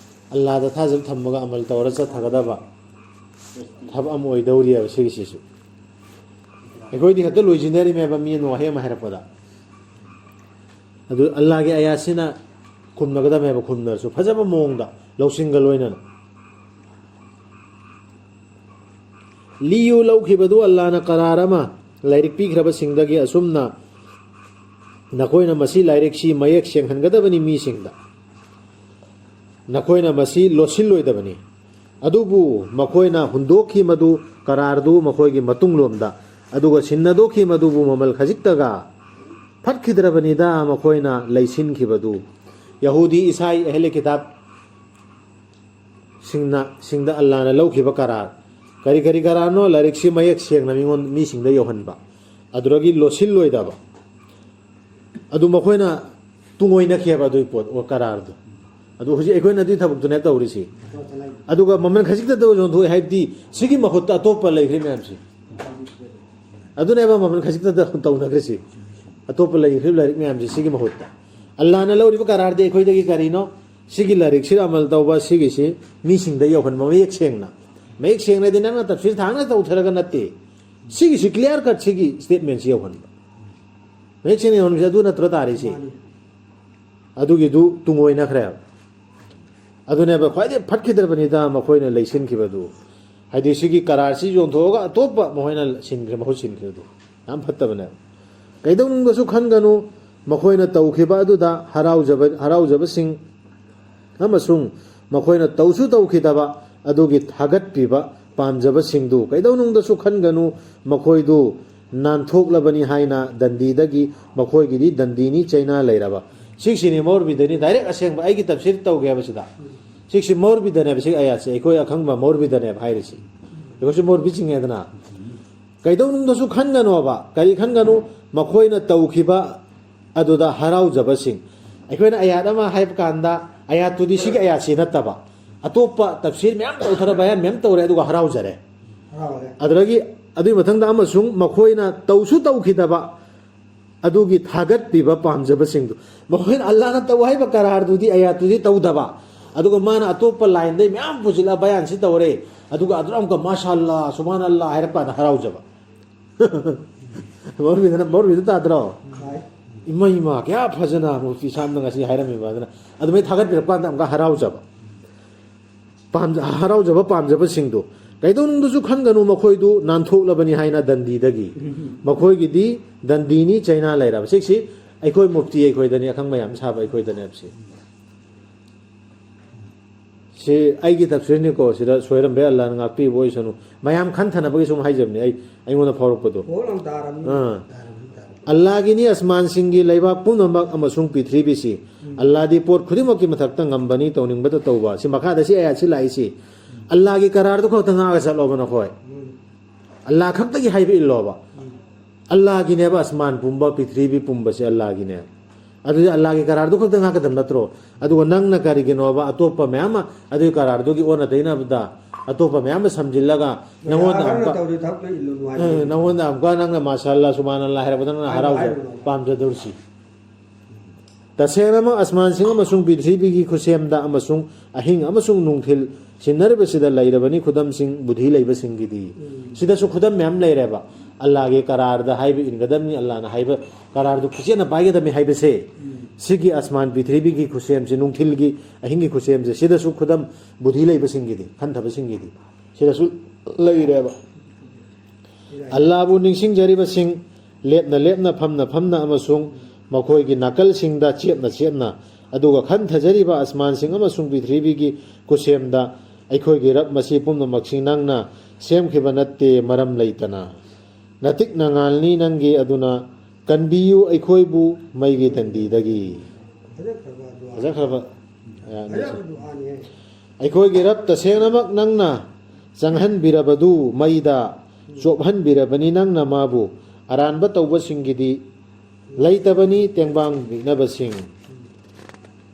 ꯑꯜꯂꯥꯗ ꯊꯥꯖꯕ ꯊꯝꯃꯒ ꯑꯃꯜ ꯇꯧꯔ ꯆꯠꯊꯒꯗꯕ ꯊꯕꯛ ꯑꯃ ꯑꯣꯏꯗꯧꯔꯤꯑꯕ ꯁꯤꯒꯤꯁꯤꯁꯨ꯫ ꯑꯩꯈꯣꯏꯗꯤ ꯍꯦꯛꯇ ꯂꯣꯏꯁꯤꯟꯅꯔꯤꯃꯦꯕ ꯃꯤ ꯑꯃꯅ ꯋꯥꯍꯩ ꯑꯃ ꯍꯥꯏꯔꯛꯄꯗ꯫ ꯑꯗꯨ ꯑꯜꯂꯥꯒꯤ ꯑꯌꯥꯁꯤꯅ ꯈꯨꯝꯅꯒꯗꯕꯅꯦꯕ, ꯈꯨꯝꯅꯔꯁꯨ ꯐꯖꯕ ꯃꯑꯣꯡꯗ, ꯂꯧꯁꯤꯡꯒ ꯂꯣꯏꯅꯅ꯫ ꯂꯤꯌꯨ ꯂꯧꯈꯤꯕꯗꯨ ꯑꯜꯂꯥꯅ ꯀꯔꯥꯔ ꯑꯃ ꯂꯥꯏꯔꯤꯛ ꯄꯤꯈ꯭ꯔꯕꯁꯤꯡꯗꯒꯤ ꯑꯁꯨꯝꯅ ꯅꯈꯣꯏꯅ ꯃꯁꯤ ꯂꯥꯏꯔꯤꯛꯁꯤ ꯃꯌꯦꯛ ꯁꯦꯡꯍꯟꯒꯗꯕꯅꯤ ꯃꯤꯁꯤꯡꯗ꯫ ꯅꯈꯣꯏꯅ ꯃꯁꯤ ꯂꯣꯠꯁꯤꯜꯂꯣꯏꯗꯕꯅꯤ꯫ ꯑꯗꯨꯕꯨ ꯃꯈꯣꯏꯅ ꯍꯨꯟꯗꯣꯛꯈꯤ ꯃꯗꯨ ꯀꯔꯥꯔꯗꯨ ꯃꯈꯣꯏꯒꯤ ꯃꯇꯨꯡꯂꯣꯝꯗ, ꯑꯗꯨꯒ ꯁꯤꯟꯅꯗꯣꯛꯈꯤ ꯃꯗꯨꯕꯨ ꯃꯃꯜ ꯈꯖꯤꯛꯇꯒ ꯐꯠꯈꯤꯗ꯭ꯔꯕꯅꯤꯗ ꯃꯈꯣꯏꯅ ꯂꯩꯁꯤꯟꯈꯤꯕꯗꯨ꯫ ꯌꯍꯨꯗꯤ ꯏꯁꯥꯏ ꯑꯍꯦꯂꯦ ꯀꯤꯇꯥꯕ ꯁꯤꯡꯅ, ꯁꯤꯡꯗ ꯑꯜꯂꯥꯅ ꯂꯧꯈꯤꯕ ꯀꯔꯥꯔ꯫ ꯀꯔꯤ ꯀꯔꯤ ꯀꯔꯥꯔꯅꯣ? ꯂꯥꯏꯔꯤꯛꯁꯤ ꯃꯌꯦꯛ ꯁꯦꯡꯅ ꯃꯤꯉꯣꯟ, ꯃꯤꯁꯤꯡꯗ ꯌꯧꯍꯟꯕ꯫ ꯑꯗꯨꯗꯒꯤ ꯂꯣꯠꯁꯤꯜꯂꯣꯏꯗꯕ꯫ ꯑꯗꯨ ꯃꯈꯣꯏꯅ ꯇꯨꯡꯑꯣꯏꯅꯈꯤꯑꯕ ꯑꯗꯨꯒꯤ ꯄꯣꯠ, ꯑꯣ, ꯀꯔꯥꯔꯗꯣ꯫ ꯑꯗꯨ ꯍꯧꯖꯤꯛ ꯑꯩꯈꯣꯏꯅ ꯑꯗꯨꯒꯤ ꯊꯕꯛꯇꯨꯅꯦ ꯇꯧꯔꯤꯁꯤ꯫ ꯑꯗꯨꯒ ꯃꯃꯜ ꯈꯖꯤꯛꯇꯗ ꯌꯣꯟꯊꯣꯛꯑꯦ ꯍꯥꯏꯕꯗꯤ ꯁꯤꯒꯤ ꯃꯍꯨꯠꯇ ꯑꯇꯣꯞꯄ ꯂꯩꯈ꯭ꯔꯦ ꯃꯌꯥꯝꯁꯤ꯫ ꯑꯗꯨꯅꯦꯕ ꯃꯃꯜ ꯈꯖꯤꯛꯇꯗ ꯇꯧꯅꯈ꯭ꯔꯤꯁꯤ꯫ ꯑꯇꯣꯞꯄ ꯂꯩꯈ꯭ꯔꯤꯕ ꯂꯥꯏꯔꯤꯛ ꯃꯌꯥꯝꯁꯤ ꯁꯤꯒꯤ ꯃꯍꯨꯠꯇ꯫ ꯑꯜꯂꯥꯅ ꯂꯧꯔꯤꯕ ꯀꯔꯥꯔꯗꯤ ꯑꯩꯈꯣꯏꯗꯒꯤ ꯀꯔꯤꯅꯣ? ꯁꯤꯒꯤ ꯂꯥꯏꯔꯤꯛꯁꯤꯗ ꯑꯃꯜ ꯇꯧꯕ, ꯁꯤꯒꯤꯁꯤ ꯃꯤꯁꯤꯡꯗ ꯌꯧꯍꯟꯕ ꯃꯌꯦꯛ ꯁꯦꯡꯅ꯫ ꯃꯌꯦꯛ ꯁꯦꯡꯅꯗꯤ ꯅꯪꯅ ꯇꯐꯁꯤꯔ ꯊꯥꯡꯅ ꯇꯧꯊꯔꯒ ꯅꯠꯇꯦ꯫ ꯁꯤꯒꯤꯁꯤ clear cut ꯁꯤꯒꯤ statement ꯁꯤ ꯌꯧꯍꯟꯕ꯫ ꯃꯌꯦꯛ ꯁꯦꯡꯅ ꯌꯧꯍꯟꯕꯁꯦ ꯑꯗꯨ ꯅꯠꯇ꯭ꯔꯣ ꯇꯥꯔꯤꯁꯤ? ꯃꯥꯅꯤ꯫ ꯑꯗꯨꯒꯤꯗꯨ ꯇꯨꯡꯑꯣꯏꯅꯈ꯭ꯔꯦꯕ꯫ ꯑꯗꯨꯅꯦꯕ ꯈ꯭ꯋꯥꯏꯗꯩ ꯐꯠꯈꯤꯗ꯭ꯔꯕꯅꯤꯗ ꯃꯈꯣꯏꯅ ꯂꯩꯁꯤꯟꯈꯤꯕꯗꯨ꯫ ꯍꯥꯏꯗꯤ ꯁꯤꯒꯤ ꯀꯔꯥꯔꯁꯤ ꯌꯣꯟꯊꯣꯛꯑꯒ ꯑꯇꯣꯞꯄ ꯃꯈꯣꯏꯅ ꯁꯤꯟꯈ꯭ꯔꯦ, ꯃꯍꯨꯠ ꯁꯤꯟꯈ꯭ꯔꯦ ꯑꯗꯨ꯫ ꯌꯥꯝ ꯐꯠꯇꯕꯅꯦꯕ꯫ ꯀꯩꯗꯧꯅꯨꯡꯗꯁꯨ ꯈꯟꯒꯅꯨ, ꯃꯈꯣꯏꯅ ꯇꯧꯈꯤꯕ ꯑꯗꯨꯗ ꯍꯔꯥꯎꯖꯕ, ꯍꯔꯥꯎꯖꯕꯁꯤꯡ ꯑꯃꯁꯨꯡ ꯃꯈꯣꯏꯅ ꯇꯧꯁꯨ ꯇꯧꯈꯤꯗꯕ ꯑꯗꯨꯒꯤ ꯊꯥꯒꯠꯄꯤꯕ ꯄꯥꯝꯖꯕꯁꯤꯡꯗꯨ꯫ ꯀꯩꯗꯧꯅꯨꯡꯗꯁꯨ ꯈꯟꯒꯅꯨ, ꯃꯈꯣꯏꯗꯨ ꯅꯥꯟꯊꯣꯛꯂꯕꯅꯤ ꯍꯥꯏꯅ ꯗꯟꯗꯤꯗꯒꯤ, ꯃꯈꯣꯏꯒꯤꯗꯤ ꯗꯟꯗꯤꯅꯤ ꯆꯩꯅꯥ ꯂꯩꯔꯕ꯫ ꯁꯤꯒꯤꯁꯤꯅꯤ ꯃꯧꯔꯕꯤꯗꯅꯤ direct ꯑꯁꯦꯡꯕ ꯑꯩꯒꯤ ꯇꯐꯁꯤꯔ ꯇꯧꯒꯦ ꯍꯥꯏꯕꯁꯤꯗ꯫ ꯁꯤꯒꯤꯁꯤ ꯃꯧꯔꯕꯤꯗꯅꯦꯕ, ꯁꯤ ꯑꯌꯥꯠꯁꯦ ꯑꯩꯈꯣꯏ ꯑꯈꯪꯕ ꯃꯧꯔꯕꯤꯗꯅꯦꯕ ꯍꯥꯏꯔꯤꯁꯤ꯫ ꯑꯩꯈꯣꯏꯁꯨ ꯃꯧꯔꯕꯤ ꯆꯤꯡꯉꯦꯗꯅ꯫ ꯀꯩꯗꯧꯅꯨꯡꯗꯁꯨ ꯈꯟꯒꯅꯣꯕ꯫ ꯀꯔꯤ ꯈꯟꯒꯅꯨ? ꯃꯈꯣꯏꯅ ꯇꯧꯈꯤꯕ ꯑꯗꯨꯗ ꯍꯔꯥꯎꯖꯕꯁꯤꯡ꯫ ꯑꯩꯈꯣꯏꯅ ꯑꯌꯥꯠ ꯑꯃ ꯍꯥꯏꯕ ꯀꯥꯟꯗ ꯑꯌꯥꯠꯇꯨꯗꯤ ꯁꯤꯒꯤ ꯑꯌꯥꯠꯁꯤ ꯅꯠꯇꯕ, ꯑꯇꯣꯞꯄ ꯇꯐꯁꯤꯔ ꯃꯌꯥꯝ ꯇꯧꯊꯔ, ꯕꯌꯥꯟ ꯃꯌꯥꯝ ꯇꯧꯔꯦ, ꯑꯗꯨꯒ ꯍꯔꯥꯎꯖꯔꯦ꯫ ꯍꯔꯥꯎꯔꯦ꯫ ꯑꯗꯨꯗꯒꯤ ꯑꯗꯨꯒꯤ ꯃꯊꯪꯗ ꯑꯃꯁꯨꯡ ꯃꯈꯣꯏꯅ ꯇꯧꯁꯨ ꯇꯧꯈꯤꯗꯕ ꯑꯗꯨꯒꯤ ꯊꯥꯒꯠꯄꯤꯕ ꯄꯥꯝꯖꯕꯁꯤꯡꯗꯨ꯫ ꯃꯈꯣꯏꯅ ꯑꯜꯂꯥꯅ ꯇꯧ ꯍꯥꯏꯕ ꯀꯔꯥꯔꯗꯨꯗꯤ, ꯑꯌꯥꯠꯇꯨꯗꯤ ꯇꯧꯗꯕ, ꯑꯗꯨꯒ ꯃꯥꯅ ꯑꯇꯣꯞꯄ ꯂꯥꯏꯟꯗꯩ ꯃꯌꯥꯝ ꯄꯨꯁꯤꯜꯂ ꯕꯌꯥꯟꯁꯤ ꯇꯧꯔꯦ, ꯑꯗꯨꯒ ꯑꯗꯨꯗ ꯑꯃꯨꯛꯀ ꯃꯥꯁꯥ ꯑꯜꯂꯥ, ꯁꯨꯕꯥꯟ ꯑꯜꯂꯥ ꯍꯥꯏꯔꯛꯄ ꯀꯥꯟꯗ ꯍꯔꯥꯎꯖꯕ꯫ ꯃꯧꯔꯕꯤꯗꯅ, ꯃꯧꯔꯕꯤꯗ ꯇꯥꯗ꯭ꯔꯣ? ꯍꯣꯏ꯫ ꯏꯃꯥ ꯏꯃꯥ, ꯀꯌꯥ ꯐꯖꯅ ꯃꯨꯐꯇꯤ ꯁꯥꯍꯕꯅ ꯉꯁꯤ ꯍꯥꯏꯔꯝꯃꯤꯕ ꯑꯗꯨꯅ ꯑꯗꯨꯃꯥꯏꯅ ꯊꯥꯒꯠꯄꯤꯔꯛꯄ ꯀꯥꯟꯗ ꯑꯃꯨꯛꯀ ꯍꯔꯥꯎꯖꯕ꯫ ꯄꯥꯝꯖ-, ꯍꯔꯥꯎꯖꯕ ꯄꯥꯝꯖꯕꯁꯤꯡꯗꯨ ꯀꯩꯗꯧꯅꯨꯡꯗꯁꯨ ꯈꯟꯒꯅꯨ, ꯃꯈꯣꯏꯗꯨ ꯅꯥꯟꯊꯣꯛꯂꯕꯅꯤ ꯍꯥꯏꯅ ꯗꯟꯗꯤꯗꯒꯤ꯫ ꯃꯈꯣꯏꯒꯤꯗꯤ ꯗꯟꯗꯤꯅꯤ ꯆꯩꯅꯥ ꯂꯩꯔꯕ꯫ ꯁꯤꯁꯤ ꯑꯩꯈꯣꯏ ꯃꯨꯐꯇꯤ ꯑꯩꯈꯣꯏꯗꯅꯤ, ꯑꯈꯪ ꯃꯌꯥꯝ ꯁꯥꯕ ꯑꯩꯈꯣꯏꯗꯅꯦꯕꯁꯤ꯫ ꯁꯤ ꯑꯩꯒꯤ ꯇꯛꯁꯤꯔꯅꯤꯀꯣ, ꯁꯤꯗ ꯁꯣꯏꯔꯝꯕ ꯌꯥꯏ, ꯑꯜꯂꯥꯍꯅ ꯉꯥꯛꯄꯤꯕ ꯑꯣꯏꯁꯅꯨ꯫ ꯃꯌꯥꯝ ꯈꯟꯊꯅꯕꯒꯤ ꯁꯨꯝ ꯍꯥꯏꯖꯕꯅꯤ, ꯑꯩ, ꯑꯩꯉꯣꯟꯗ ꯐꯥꯎꯔꯛꯄꯗꯣ꯫ ꯍꯣ, ꯅꯪ ꯇꯥꯔꯝꯅꯤ꯫ ꯑꯥ꯫ ꯇꯥꯔꯝꯅꯤ, ꯇꯥꯔꯝꯅꯤ꯫ ꯑꯜꯂꯥꯍꯒꯤꯅꯤ ꯑꯁꯃꯥꯟꯁꯤꯡꯒꯤ ꯂꯩꯕꯥꯛ ꯄꯨꯝꯅꯃꯛ ꯑꯃꯁꯨꯡ ꯄ꯭ꯔꯤꯊꯤꯕꯤꯁꯤ꯫ ꯎꯝ꯫ ꯑꯜꯂꯥꯍꯗꯤ ꯄꯣꯠ ꯈꯨꯗꯤꯡꯃꯛꯀꯤ ꯃꯊꯛꯇ ꯉꯝꯕꯅꯤ, ꯇꯧꯅꯤꯡꯕꯇ ꯇꯧꯕ꯫ ꯁꯤ ꯃꯈꯥꯗ ꯁꯤ ꯑꯌꯥꯠꯁꯤ ꯂꯥꯛꯏꯁꯤ꯫ ꯎꯝ꯫ ꯑꯜꯂꯥꯍꯒꯤ ꯀꯔꯥꯔꯗꯨ ꯈꯛꯇ ꯉꯥꯛꯑꯒ ꯆꯠꯂꯣꯕ ꯅꯈꯣꯏ꯫ ꯎꯝ꯫ ꯑꯜꯂꯥꯍ ꯈꯛꯇꯒꯤ ꯍꯥꯏꯕ ꯏꯜꯂꯣꯕ꯫ ꯎꯝ꯫ ꯑꯜꯂꯥꯍꯒꯤꯅꯦꯕ ꯑꯁꯃꯥꯟ ꯄꯨꯝꯕ, ꯄ꯭ꯔꯤꯊꯤꯕꯤ ꯄꯨꯝꯕꯁꯦ ꯑꯜꯂꯥꯍꯒꯤꯅꯦꯕ꯫ ꯑꯗꯨꯗꯤ ꯑꯜꯂꯥꯍꯒꯤ ꯀꯔꯥꯔꯗꯨ ꯈꯛꯇ ꯉꯥꯛꯀꯗꯕ ꯅꯠꯇ꯭ꯔꯣ? ꯑꯗꯨꯒ ꯅꯪꯅ ꯀꯔꯤꯒꯤꯅꯣꯕ ꯑꯇꯣꯞꯄ ꯃꯌꯥꯝ ꯑꯃ ꯑꯗꯨꯒꯤ ꯀꯔꯥꯔꯗꯨꯒꯤ ꯑꯣꯟꯅ ꯇꯩꯅꯕꯗ ꯑꯇꯣꯞꯄ ꯃꯌꯥꯝ ꯑꯃ ꯁꯝꯖꯤꯜꯂꯒ ꯅꯪꯉꯣꯟꯗ ꯅꯪꯅ ꯑꯃꯨꯛꯀ, ꯇꯧꯔꯤ ꯊꯕꯛꯇꯣ ꯏꯜꯂꯨꯅꯨ ꯍꯥꯏꯕ꯫ ꯑ, ꯅꯪꯉꯣꯟꯗ ꯑꯃꯨꯛꯀ ꯅꯪꯅ ꯃꯥꯁꯥ ꯑꯜꯂꯥꯍ ꯁꯨꯕꯍꯥꯅ ꯑꯜꯂꯥꯍ ꯍꯥꯏꯔꯛꯄꯗ ꯅꯪꯅ ꯍꯥꯏꯔꯣ, ꯍꯔꯥꯎꯖ-, ꯍꯥꯏꯔꯣ, ꯅꯪ꯫ ꯄꯥꯝꯖꯗꯧꯔꯤꯁꯤ꯫ ꯇꯁꯦꯡꯅꯃꯛ ꯑꯁꯃꯥꯟꯁꯤꯡ ꯑꯃꯁꯨꯡ ꯄ꯭ꯔꯤꯊꯤꯕꯤꯒꯤ ꯈꯨꯠꯁꯦꯝꯗ ꯑꯃꯁꯨꯡ ꯑꯍꯤꯡ ꯑꯃꯁꯨꯡ ꯅꯨꯡꯊꯤꯜ ꯁꯤꯟꯅꯔꯤꯕꯁꯤꯗ ꯂꯩꯔꯕꯅꯤ ꯈꯨꯗꯝꯁꯤꯡ ꯕꯨꯙꯤ ꯂꯩꯕꯁꯤꯡꯒꯤꯗꯤ꯫ ꯎꯝ꯫ ꯁꯤꯗꯁꯨ ꯈꯨꯗꯝ ꯃꯌꯥꯝ ꯂꯩꯔꯦꯕ꯫ ꯑꯜꯂꯥꯍꯒꯤ ꯀꯔꯥꯔꯗ ꯍꯥꯏꯕ ꯏꯟꯒꯗꯕꯅꯤ, ꯑꯜꯂꯥꯍꯅ ꯍꯥꯏꯕ ꯀꯔꯥꯔꯗꯨ ꯈꯨꯠꯁꯦꯝꯅ ꯄꯥꯏꯒꯗꯕꯅꯤ ꯍꯥꯏꯕꯁꯦ꯫ ꯎꯝ꯫ ꯁꯤꯒꯤ ꯑꯁꯃꯥꯟ ꯄ꯭ꯔꯤꯊꯤꯕꯤꯒꯤ ꯈꯨꯠꯁꯦꯝꯁꯦ, ꯅꯨꯡꯊꯤꯜꯒꯤ, ꯑꯍꯤꯡꯒꯤ ꯈꯨꯠꯁꯦꯝꯁꯦ, ꯁꯤꯗꯁꯨ ꯈꯨꯗꯝ ꯕꯨꯙꯤ ꯂꯩꯕꯁꯤꯡꯒꯤꯗꯤ, ꯈꯟꯊꯕꯁꯤꯡꯒꯤꯗꯤ ꯁꯤꯗꯁꯨ ꯂꯩꯔꯦꯕ꯫ ꯑꯜꯂꯥꯍꯕꯨ ꯅꯤꯡꯁꯤꯡꯖꯔꯤꯕꯁꯤꯡ ꯂꯦꯞꯅ ꯂꯦꯞꯅ, ꯐꯝꯅ ꯐꯝꯅ ꯑꯃꯁꯨꯡ ꯃꯈꯣꯏꯒꯤ ꯅꯥꯀꯜꯁꯤꯡꯗ ꯆꯦꯞꯅ ꯆꯦꯞꯅ, ꯑꯗꯨꯒ ꯈꯟꯊꯖꯔꯤꯕ ꯑꯁꯃꯥꯟꯁꯤꯡ ꯑꯃꯁꯨꯡ ꯄ꯭ꯔꯤꯊꯤꯕꯤꯒꯤ ꯈꯨꯠꯁꯦꯝꯗ, ꯑꯩꯈꯣꯏꯒꯤ ꯔꯕ, ꯃꯁꯤ ꯄꯨꯝꯅꯃꯛꯁꯤ ꯅꯪꯅ ꯁꯦꯝꯈꯤꯕ ꯅꯠꯇꯦ ꯃꯔꯝ ꯂꯩꯇꯅ꯫ ꯅꯇꯤꯛꯅ ꯉꯥꯜꯅꯤ ꯅꯪꯒꯤ, ꯑꯗꯨꯅ ꯀꯟꯕꯤꯌꯨ ꯑꯩꯈꯣꯏꯕꯨ ꯃꯩꯒꯤ ꯗꯟꯗꯤꯗꯒꯤ꯫ ꯐꯖꯈ꯭ꯔꯕ ꯗꯨꯋꯥ꯫ ꯐꯖꯈ꯭ꯔꯕ, ꯑ, ꯐꯖꯕ ꯗꯨꯋꯥꯅꯤ꯫ ꯑꯩꯈꯣꯏꯒꯤ ꯔꯕ, ꯇꯁꯦꯡꯅꯃꯛ ꯅꯪꯅ ꯆꯪꯍꯟꯕꯤꯔꯕꯗꯨ ꯃꯩꯗ ꯆꯣꯞꯍꯟꯕꯤꯔꯕꯅꯤ, ꯅꯪꯅ ꯃꯥꯕꯨ ꯑꯔꯥꯟꯕ ꯇꯧꯕꯁꯤꯡꯒꯤꯗꯤ ꯂꯩꯇꯕꯅꯤ ꯇꯦꯡꯕꯥꯡ ꯄꯤꯛꯅꯕꯁꯤꯡ꯫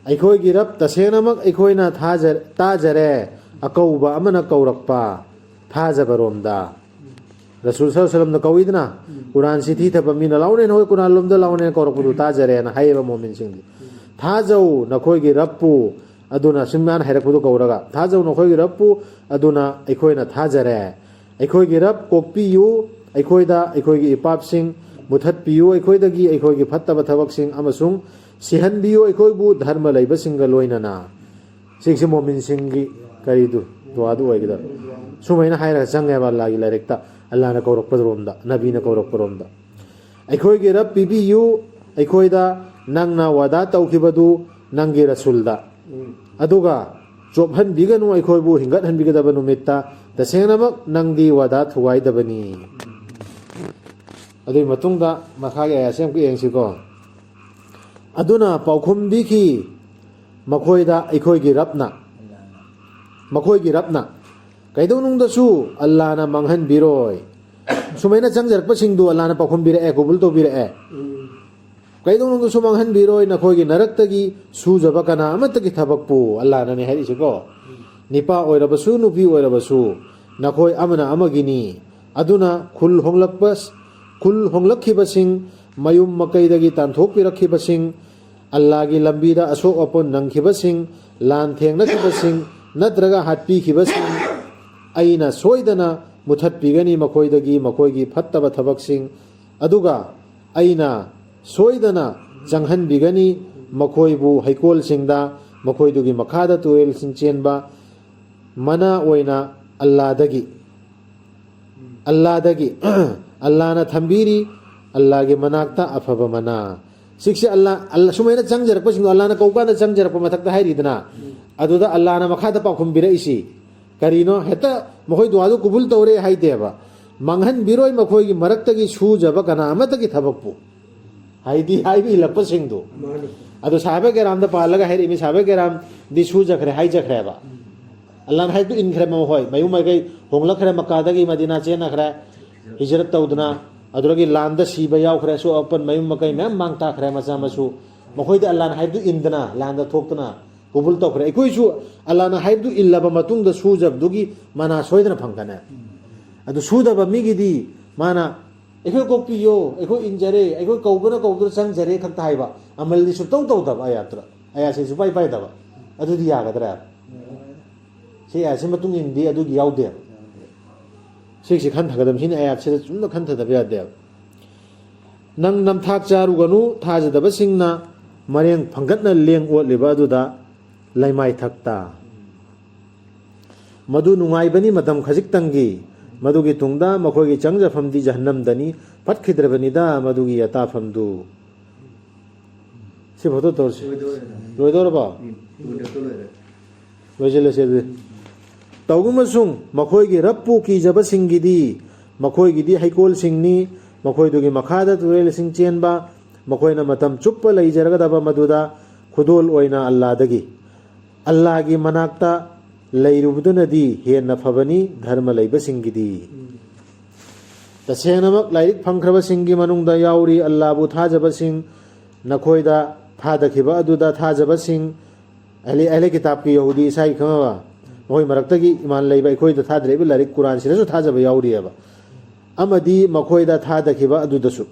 ꯑꯩꯈꯣꯏꯒꯤ ꯔꯕ, ꯇꯁꯦꯡꯅꯃꯛ ꯑꯩꯈꯣꯏꯅ ꯊꯥꯖ-, ꯇꯥꯖꯔꯦ ꯑꯀꯧꯕ ꯑꯃꯅ ꯀꯧꯔꯛꯄ ꯊꯥꯖꯕꯔꯣꯝꯗ꯫ ꯔꯁꯨꯜ ꯁꯜꯂꯜꯂꯥꯍꯨ ꯑꯂꯥꯏꯍꯤ ꯋꯥꯁꯜꯂꯝꯅ ꯀꯧꯏꯗꯅ, ꯎꯝ꯫ ꯀꯨꯔꯥꯟ ꯆꯤꯊꯤ ꯊꯕ ꯃꯤꯅ ꯂꯥꯎꯅꯦꯅ ꯍꯣꯏ ꯀꯨꯔꯥꯟ ꯂꯣꯝꯗ ꯂꯥꯎꯅꯦꯅ ꯀꯧꯔꯛꯄꯗꯨ ꯇꯥꯖꯔꯦꯅ ꯍꯥꯏꯌꯦꯕ ꯃꯣꯃꯤꯟꯁꯤꯡꯗꯤ꯫ ꯎꯝ꯫ ꯊꯥꯖꯧ ꯅꯈꯣꯏꯒꯤ ꯔꯕꯄꯨ, ꯑꯗꯨꯅ ꯁꯨꯝ ꯃꯥꯅ ꯍꯥꯏꯔꯛꯄꯗꯨ ꯀꯧꯔꯒ, ꯊꯥꯖꯧ ꯅꯈꯣꯏꯒꯤ ꯔꯕꯄꯨ, ꯑꯗꯨꯅ ꯑꯩꯈꯣꯏꯅ ꯊꯥꯖꯔꯦ꯫ ꯑꯩꯈꯣꯏꯒꯤ ꯔꯕ ꯀꯣꯛꯄꯤꯌꯨ, ꯑꯩꯈꯣꯏꯗ ꯑꯩꯈꯣꯏꯒꯤ ꯏꯄꯥꯞꯁꯤꯡ ꯃꯨꯊꯠꯄꯤꯌꯨ ꯑꯩꯈꯣꯏꯗꯒꯤ ꯑꯩꯈꯣꯏꯒꯤ ꯐꯠꯇꯕ ꯊꯕꯛꯁꯤꯡ ꯑꯃꯁꯨꯡ ꯁꯤꯍꯟꯕꯤꯌꯨ ꯑꯩꯈꯣꯏꯕꯨ ꯙꯔꯃ ꯂꯩꯕꯁꯤꯡꯒ ꯂꯣꯏꯅꯅ꯫ ꯁꯤꯁꯦ ꯃꯣꯃꯤꯟꯁꯤꯡꯒꯤ ꯀꯔꯤꯗꯨ, ꯗꯨꯋꯥꯗꯨ ꯑꯣꯏꯒꯗꯕ꯫ ꯁꯨꯃꯥꯏꯅ ꯍꯥꯏꯔꯒ ꯆꯪꯉꯦꯕ ꯑꯜꯂꯥꯒꯤ ꯂꯥꯏꯔꯤꯛꯇ, ꯑꯜꯂꯥꯅ ꯀꯧꯔꯛꯄꯔꯣꯝꯗ, ꯅꯕꯤꯅ ꯀꯧꯔꯛꯄꯔꯣꯝꯗ꯫ ꯑꯩꯈꯣꯏꯒꯤ ꯔꯕ ꯄꯤꯕꯤꯌꯨ ꯑꯩꯈꯣꯏꯗ ꯅꯪꯅ ꯋꯥꯗꯥ ꯇꯧꯈꯤꯕꯗꯨ ꯅꯪꯒꯤ ꯔꯁꯨꯜꯗ꯫ ꯑꯗꯨꯒ ꯆꯣꯞꯍꯟꯕꯤꯒꯅꯨ ꯑꯩꯈꯣꯏꯕꯨ ꯍꯤꯡꯒꯠꯍꯟꯕꯤꯒꯗꯕ ꯅꯨꯃꯤꯠꯇ, ꯇꯁꯦꯡꯅꯃꯛ ꯅꯪꯗꯤ ꯋꯥꯗꯥ ꯊꯨꯒꯥꯏꯗꯕꯅꯤ꯫ ꯑꯗꯨꯒꯤ ꯃꯇꯨꯡꯗ ꯃꯈꯥꯒꯤ ꯑꯌꯥꯁꯦ ꯑꯃꯨꯛ ꯌꯦꯡꯁꯤꯀꯣ꯫ ꯑꯗꯨꯅ ꯄꯥꯎꯈꯨꯝ ꯄꯤꯈꯤ ꯃꯈꯣꯏꯗ ꯑꯩꯈꯣꯏꯒꯤ ꯔꯕꯅ, ꯃꯈꯣꯏꯒꯤ ꯔꯕꯅ, "ꯀꯩꯗꯧꯅꯨꯡꯗꯁꯨ ꯑꯜꯂꯥꯅ ꯃꯥꯡꯍꯟꯕꯤꯔꯣꯏ꯫" ꯁꯨꯃꯥꯏꯅ ꯆꯪꯖꯔꯛꯄꯁꯤꯡꯗꯨ ꯑꯜꯂꯥꯅ ꯄꯥꯎꯈꯨꯝ ꯄꯤꯔꯛꯑꯦ, ꯀꯕꯨꯜ ꯇꯧꯕꯤꯔꯛꯑꯦ꯫ "ꯀꯩꯗꯧꯅꯨꯡꯗꯁꯨ ꯃꯥꯡꯍꯟꯕꯤꯔꯣꯏ, ꯅꯈꯣꯏꯒꯤ ꯅꯔꯛꯇꯒꯤ ꯁꯨꯖꯕ ꯀꯅꯥ ꯑꯃꯠꯇꯒꯤ ꯊꯕꯛꯄꯨ꯫" ꯑꯜꯂꯥꯅꯅꯦ ꯍꯥꯏꯔꯤꯁꯤꯀꯣ꯫ "ꯅꯤꯄꯥ ꯑꯣꯏꯔꯕꯁꯨ ꯅꯨꯄꯤ ꯑꯣꯏꯔꯕꯁꯨ ꯅꯈꯣꯏ ꯑꯃꯅ ꯑꯃꯒꯤꯅꯤ꯫ ꯑꯗꯨꯅ ꯈꯨꯜ ꯍꯣꯡꯂꯛꯄ, ꯈꯨꯜ ꯍꯣꯡꯂꯛꯈꯤꯕꯁꯤꯡ, ꯃꯌꯨꯝ ꯃꯀꯩꯗꯒꯤ ꯇꯥꯟꯊꯣꯛꯄꯤꯔꯛꯈꯤꯕꯁꯤꯡ, ꯑꯜꯂꯥꯒꯤ ꯂꯝꯕꯤꯗ ꯑꯁꯣꯛ ꯑꯄꯟ ꯅꯪꯈꯤꯕꯁꯤꯡ, ꯂꯥꯟ ꯊꯦꯡꯅꯈꯤꯕꯁꯤꯡ ꯅꯠꯇ꯭ꯔꯒ ꯍꯥꯠꯄꯤꯈꯤꯕꯁꯤꯡ ꯑꯩꯅ ꯁꯣꯏꯗꯅ ꯃꯨꯊꯠꯄꯤꯒꯅꯤ ꯃꯈꯣꯏꯗꯒꯤ ꯃꯈꯣꯏꯒꯤ ꯐꯠꯇꯕ ꯊꯕꯛꯁꯤꯡ, ꯑꯗꯨꯒ ꯑꯩꯅ ꯁꯣꯏꯗꯅ ꯆꯪꯍꯟꯕꯤꯒꯅꯤ ꯃꯈꯣꯏꯕꯨ ꯍꯩꯀꯣꯜꯁꯤꯡꯗ, ꯃꯈꯣꯏꯗꯨꯒꯤ ꯃꯈꯥꯗ ꯇꯨꯔꯦꯜꯁꯤꯡ ꯆꯦꯟꯕ ꯃꯅꯥ ꯑꯣꯏꯅ ꯑꯜꯂꯥꯗꯒꯤ꯫ ꯑꯜꯂꯥꯗꯒꯤ꯫ ꯑꯜꯂꯥꯅ ꯊꯝꯕꯤꯔꯤ ꯑꯜꯂꯥꯒꯤ ꯃꯅꯥꯛꯇ ꯑꯐꯕ ꯃꯅꯥ꯫ ꯁꯤꯛꯁꯦ ꯑꯜꯂꯥ, ꯑꯜꯂꯥ, ꯁꯨꯃꯥꯏꯅ ꯆꯪꯖꯔꯛꯄꯁꯤꯡꯗꯣ ꯑꯜꯂꯥꯅ ꯀꯧꯀꯥꯟꯗ ꯆꯪꯖꯔꯛꯄ ꯃꯊꯛꯇ ꯍꯥꯏꯔꯤꯗꯅ, ꯑꯗꯨꯗ ꯑꯜꯂꯥꯅ ꯃꯈꯥꯗ ꯄꯥꯎꯈꯨꯝ ꯄꯤꯔꯛꯏꯁꯤ ꯀꯔꯤꯅꯣ? ꯍꯦꯛꯇ ꯃꯈꯣꯏ ꯗꯨꯋꯥꯗꯨ ꯀꯨꯕꯨꯜ ꯇꯧꯔꯦ ꯍꯥꯏꯗꯦꯕ꯫ "ꯃꯥꯡꯍꯟꯕꯤꯔꯣꯏ ꯃꯈꯣꯏꯒꯤ ꯃꯔꯛꯇꯒꯤ ꯁꯨꯖꯕ ꯀꯅꯥ ꯑꯃꯠꯇꯒꯤ ꯊꯕꯛꯄꯨ꯫" ꯍꯥꯏꯗꯤ ꯍꯥꯏꯕ ꯏꯜꯂꯛꯄꯁꯤꯡꯗꯣ꯫ ꯃꯥꯅꯤ꯫ ꯑꯗꯣ ꯁꯥꯍꯥꯕ ꯀꯦꯔꯥꯝꯗ ꯄꯥꯜꯂꯒ ꯍꯥꯏꯔꯛꯏ, ꯁꯥꯍꯥꯕ ꯀꯦꯔꯥꯝꯗꯤ ꯁꯨꯖꯈ꯭ꯔꯦ, ꯍꯥꯏꯖꯈ꯭ꯔꯦꯕ꯫ ꯑꯜꯂꯥꯍꯅ ꯍꯥꯏꯕꯗꯨ ꯏꯟꯈ꯭ꯔꯦ ꯃꯈꯣꯏ꯫ ꯃꯌꯨꯝ ꯃꯀꯩ ꯍꯣꯡꯂꯛꯈ꯭ꯔꯦ, ꯃꯛꯀꯥꯗꯒꯤ ꯃꯗꯤꯅꯥ ꯆꯦꯟꯅꯈ꯭ꯔꯦ, ꯍꯤꯖꯔꯠ ꯇꯧꯗꯅ꯫ ꯑꯗꯨꯗꯒꯤ ꯂꯥꯟꯗ ꯁꯤꯕ ꯌꯥꯎꯈ꯭ꯔꯦ, ꯑꯁꯣꯛ ꯑꯄꯟ, ꯃꯌꯨꯝ ꯃꯀꯩ ꯃꯌꯥꯝ ꯃꯥꯡ ꯇꯥꯛꯈ꯭ꯔꯦ, ꯃꯆꯥ ꯃꯁꯨ꯫ ꯃꯈꯣꯏꯗꯤ ꯑꯜꯂꯥꯍꯅ ꯍꯥꯏꯕꯗꯨ ꯏꯟꯗꯅ, ꯂꯥꯟꯗ ꯊꯣꯛꯇꯅ ꯀꯨꯕꯨꯜ ꯇꯧꯈ꯭ꯔꯦ꯫ ꯑꯩꯈꯣꯏꯁꯨ ꯑꯜꯂꯥꯍꯅ ꯍꯥꯏꯕꯗꯨ ꯏꯜꯂꯕ ꯃꯇꯨꯡꯗ ꯁꯨꯖꯕꯗꯨꯒꯤ ꯃꯅꯥ ꯁꯣꯏꯗꯅ ꯐꯪꯒꯅꯤ꯫ ꯑꯗꯨ ꯁꯨꯗꯕ ꯃꯤꯒꯤꯗꯤ ꯃꯥꯅ "ꯑꯩꯈꯣꯏ ꯀꯣꯛꯄꯤꯌꯣ, ꯑꯩꯈꯣꯏ ꯏꯟꯖꯔꯦ, ꯑꯩꯈꯣꯏ ꯀꯧꯕꯅ ꯀꯧꯕꯗ ꯆꯪꯖꯔꯦ" ꯈꯛꯇ ꯍꯥꯏꯕ, ꯑꯃꯜꯗꯤ ꯁꯨꯛꯇꯧ ꯇꯧꯗꯕ ꯑꯌꯥꯠꯇꯨꯗ꯫ ꯑꯌꯥꯠꯁꯦ ꯁꯨꯄꯥꯏ ꯄꯥꯏꯗꯕ꯫ ꯑꯗꯨꯗꯤ ꯌꯥꯒꯗ꯭ꯔꯥ? ꯁꯤ ꯑꯌꯥꯠꯁꯤ ꯃꯇꯨꯡ ꯏꯟꯗꯤ ꯑꯗꯨꯒꯤ ꯌꯥꯎꯗꯦ꯫ ꯁꯤꯒꯤꯁꯤ ꯈꯟꯊꯒꯗꯕ, ꯁꯤꯅ ꯑꯌꯥꯠꯁꯤꯗ ꯆꯨꯝꯅ ꯈꯟꯊꯗꯕ ꯌꯥꯗꯦꯕ꯫ ꯅꯪ ꯅꯝꯊꯥꯛ ꯆꯥꯔꯨꯒꯅꯨ, ꯊꯥꯖꯗꯕꯁꯤꯡꯅ ꯃꯔꯦꯡ ꯐꯪꯒꯠꯅ ꯂꯦꯡ ꯑꯣꯠꯂꯤꯕ ꯑꯗꯨꯗ ꯂꯩꯃꯥꯏꯊꯛꯇ꯫ ꯃꯗꯨ ꯅꯨꯡꯉꯥꯏꯕꯅꯤ ꯃꯇꯝ ꯈꯖꯤꯛꯇꯪꯒꯤ, ꯃꯗꯨꯒꯤ ꯇꯨꯡꯗ ꯃꯈꯣꯏꯒꯤ ꯆꯪꯖꯐꯝꯗꯤ ꯖꯍꯟꯅꯝꯗꯅꯤ, ꯐꯠꯈꯤꯗ꯭ꯔꯕꯅꯤꯗ ꯃꯗꯨꯒꯤ ꯑꯇꯥꯐꯝꯗꯨ꯫ ꯁꯤ ꯐꯥꯎꯗ ꯇꯧꯔꯁꯤ꯫ ꯂꯣꯏꯗꯧꯔꯦ꯫ ꯂꯣꯏꯗꯧꯔꯕꯣ? ꯎꯝ, ꯂꯣꯏꯗꯧꯔꯦ, ꯂꯣꯏꯔꯦ꯫ ꯂꯣꯏꯁꯤꯜꯂꯁꯤ ꯑꯗꯨꯗꯤ꯫ ꯇꯧꯒꯨꯝꯕꯁꯨꯡ ꯃꯈꯣꯏꯒꯤ ꯔꯞꯄꯨ ꯀꯤꯖꯕꯁꯤꯡꯒꯤꯗꯤ, ꯃꯈꯣꯏꯒꯤꯗꯤ ꯍꯩꯀꯣꯜꯁꯤꯡꯅꯤ, ꯃꯈꯣꯏꯗꯨꯒꯤ ꯃꯈꯥꯗ ꯇꯨꯔꯦꯜꯁꯤꯡ ꯆꯦꯟꯕ, ꯃꯈꯣꯏꯅ ꯃꯇꯝ ꯆꯨꯞꯄ ꯂꯩꯖꯔꯒꯗꯕ ꯃꯗꯨꯗ ꯈꯨꯗꯣꯜ ꯑꯣꯏꯅ ꯑꯜꯂꯥꯗꯒꯤ꯫ ꯑꯜꯂꯥꯒꯤ ꯃꯅꯥꯛꯇ ꯂꯩꯔꯨꯕꯗꯨꯅꯗꯤ ꯍꯦꯟꯅ ꯐꯕꯅꯤ ꯙꯔꯃ ꯂꯩꯕꯁꯤꯡꯒꯤꯗꯤ꯫ ꯇꯁꯦꯡꯅꯃꯛ ꯂꯥꯏꯔꯤꯛ ꯐꯪꯈ꯭ꯔꯕꯁꯤꯡꯒꯤ ꯃꯅꯨꯡꯗ ꯌꯥꯎꯔꯤ ꯑꯜꯂꯥꯕꯨ ꯊꯥꯖꯕꯁꯤꯡ, ꯅꯈꯣꯏꯗ ꯊꯥꯗꯈꯤꯕ ꯑꯗꯨꯗ ꯊꯥꯖꯕꯁꯤꯡ, ꯑꯍꯂꯤ, ꯑꯍꯂꯤ ꯀꯤꯇꯥꯕꯀꯤ ꯌꯍꯨꯗꯤ ꯏꯁꯥꯒꯤ ꯈꯪꯉꯕ? ꯃꯈꯣꯏ ꯃꯔꯛꯇꯒꯤ ꯏꯃꯥꯟ ꯂꯩꯕ ꯑꯩꯈꯣꯏꯗ ꯊꯥꯗꯔꯛꯏꯕ ꯂꯥꯏꯔꯤꯛ ꯀꯨꯔꯥꯟꯁꯤꯗꯁꯨ ꯊꯥꯖꯕ ꯌꯥꯎꯔꯤꯑꯕ꯫ ꯑꯃꯗꯤ ꯃꯈꯣꯏꯗ ꯊꯥꯗꯈꯤꯕ ꯑꯗꯨꯗꯁꯨ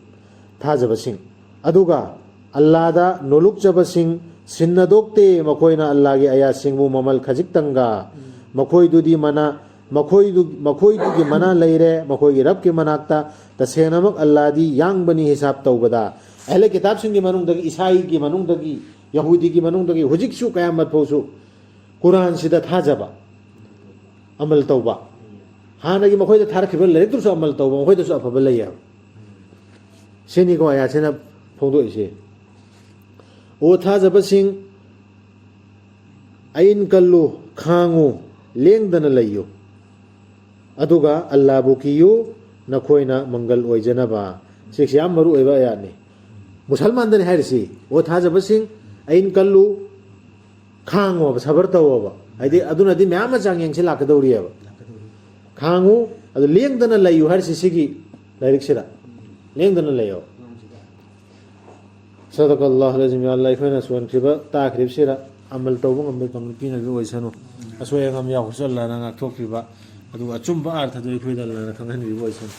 ꯊꯥꯖꯕꯁꯤꯡ, ꯑꯗꯨꯒ ꯑꯜꯂꯥꯗ ꯅꯣꯂꯨꯛꯆꯕꯁꯤꯡ ꯁꯤꯟꯅꯗꯣꯛꯇꯦ, ꯃꯈꯣꯏꯅ ꯑꯜꯂꯥꯒꯤ ꯑꯌꯥꯁꯤꯡꯕꯨ ꯃꯃꯜ ꯈꯖꯤꯛꯇꯪꯒ꯫ ꯃꯈꯣꯏꯗꯨꯗꯤ ꯃꯅꯥ, ꯃꯈꯣꯏꯗꯨ, ꯃꯈꯣꯏꯗꯨꯒꯤ ꯃꯅꯥ ꯂꯩꯔꯦ, ꯃꯈꯣꯏꯒꯤ ꯔꯕꯀꯤ ꯃꯅꯥꯛꯇ꯫ ꯇꯁꯦꯡꯅꯃꯛ ꯑꯜꯂꯥꯗꯤ ꯌꯥꯡꯕꯅꯤ ꯍꯤꯁꯥꯕ ꯇꯧꯕꯗ꯫ ꯑꯍꯂꯦ ꯀꯤꯇꯥꯕꯁꯤꯡꯒꯤ ꯃꯅꯨꯡꯗꯒꯤ, ꯏꯁꯥꯏꯒꯤ ꯃꯅꯨꯡꯗꯒꯤ, ꯌꯍꯨꯗꯤꯒꯤ ꯃꯅꯨꯡꯗꯒꯤ ꯍꯧꯖꯤꯛꯁꯨ ꯀꯌꯥꯃꯠ ꯐꯥꯎꯁꯨ ꯀꯨꯔꯥꯟꯁꯤꯗ ꯊꯥꯖꯕ, ꯑꯃꯜ ꯇꯧꯕ, ꯍꯥꯟꯅꯒꯤ ꯃꯈꯣꯏꯗ ꯊꯥꯔꯛꯈꯤꯕ ꯂꯥꯏꯔꯤꯛꯇꯨꯁꯨ ꯑꯃꯜ ꯇꯧꯕ, ꯃꯈꯣꯏꯗꯁꯨ ꯑꯐꯕ ꯂꯩꯌꯦꯕ꯫ ꯁꯤꯅꯤꯀꯣ ꯑꯌꯥꯠꯁꯤꯅ ꯐꯣꯡꯗꯣꯛꯏꯁꯦ꯫ ꯑꯣ ꯊꯥꯖꯕꯁꯤꯡ, ꯑꯏꯟ ꯀꯜꯂꯨ, ꯈꯥꯡꯉꯨ, ꯂꯦꯡꯗꯅ ꯂꯩꯌꯨ, ꯑꯗꯨꯒ ꯑꯜꯂꯥꯕꯨ ꯀꯤꯌꯨ, ꯅꯈꯣꯏꯅ ꯃꯪꯒꯜ ꯑꯣꯏꯖꯅꯕ꯫ ꯁꯤꯁꯤ ꯌꯥꯝ ꯃꯔꯨ ꯑꯣꯏꯕ ꯑꯌꯥꯠꯅꯤ꯫ ꯃꯨꯁꯜꯃꯥꯟꯗꯅꯤ ꯍꯥꯏꯔꯤꯁꯤ꯫ ꯑꯣ ꯊꯥꯖꯕꯁꯤꯡ, ꯑꯏꯟ ꯀꯜꯂꯨ, ꯈꯥꯡꯉꯣꯕ, ꯁꯕꯔ ꯇꯧꯋꯣꯕ꯫ ꯍꯥꯏꯗꯤ ꯑꯗꯨꯅꯗꯤ ꯃꯌꯥꯝ ꯑꯃ ꯆꯥꯡꯌꯦꯡꯁꯤ ꯂꯥꯛꯀꯗꯧꯔꯤꯑꯕ꯫ ꯈꯥꯡꯉꯨ, ꯑꯗꯨ ꯂꯦꯡꯗꯅ ꯂꯩꯌꯨ ꯍꯥꯏꯔꯤꯁꯤ ꯁꯤꯒꯤ ꯂꯥꯏꯔꯤꯛꯁꯤꯗ꯫ ꯂꯦꯡꯗꯅ ꯂꯩꯌꯣ꯫ ꯁꯗꯀꯜꯂꯥꯍꯨ ꯑꯂꯥꯖꯤꯝ꯫ ꯌꯥ ꯑꯜꯂꯥꯍ, ꯑꯩꯈꯣꯏꯅ ꯁꯣꯟꯈ꯭ꯔꯤꯕ, ꯇꯥꯈ꯭ꯔꯤꯕꯁꯤꯗ ꯑꯃꯜ ꯇꯧꯕ ꯉꯝꯕ ꯄꯥꯡꯒꯜ ꯄꯤꯅꯕꯤ ꯑꯣꯏꯁꯅꯨ꯫ ꯑꯁꯣꯏ ꯑꯉꯥꯝ ꯌꯥꯎꯕꯁꯨ ꯑꯜꯂꯥꯍꯅ ꯉꯥꯛꯊꯣꯛꯄꯤꯕ, ꯑꯗꯨꯒ ꯑꯆꯨꯝꯕ ꯑꯥꯔꯊꯗꯨ ꯑꯩꯈꯣꯏꯗ ꯑꯜꯂꯥꯍꯅ ꯈꯪꯍꯟꯕꯤꯕ ꯑꯣꯏꯁꯅꯨ꯫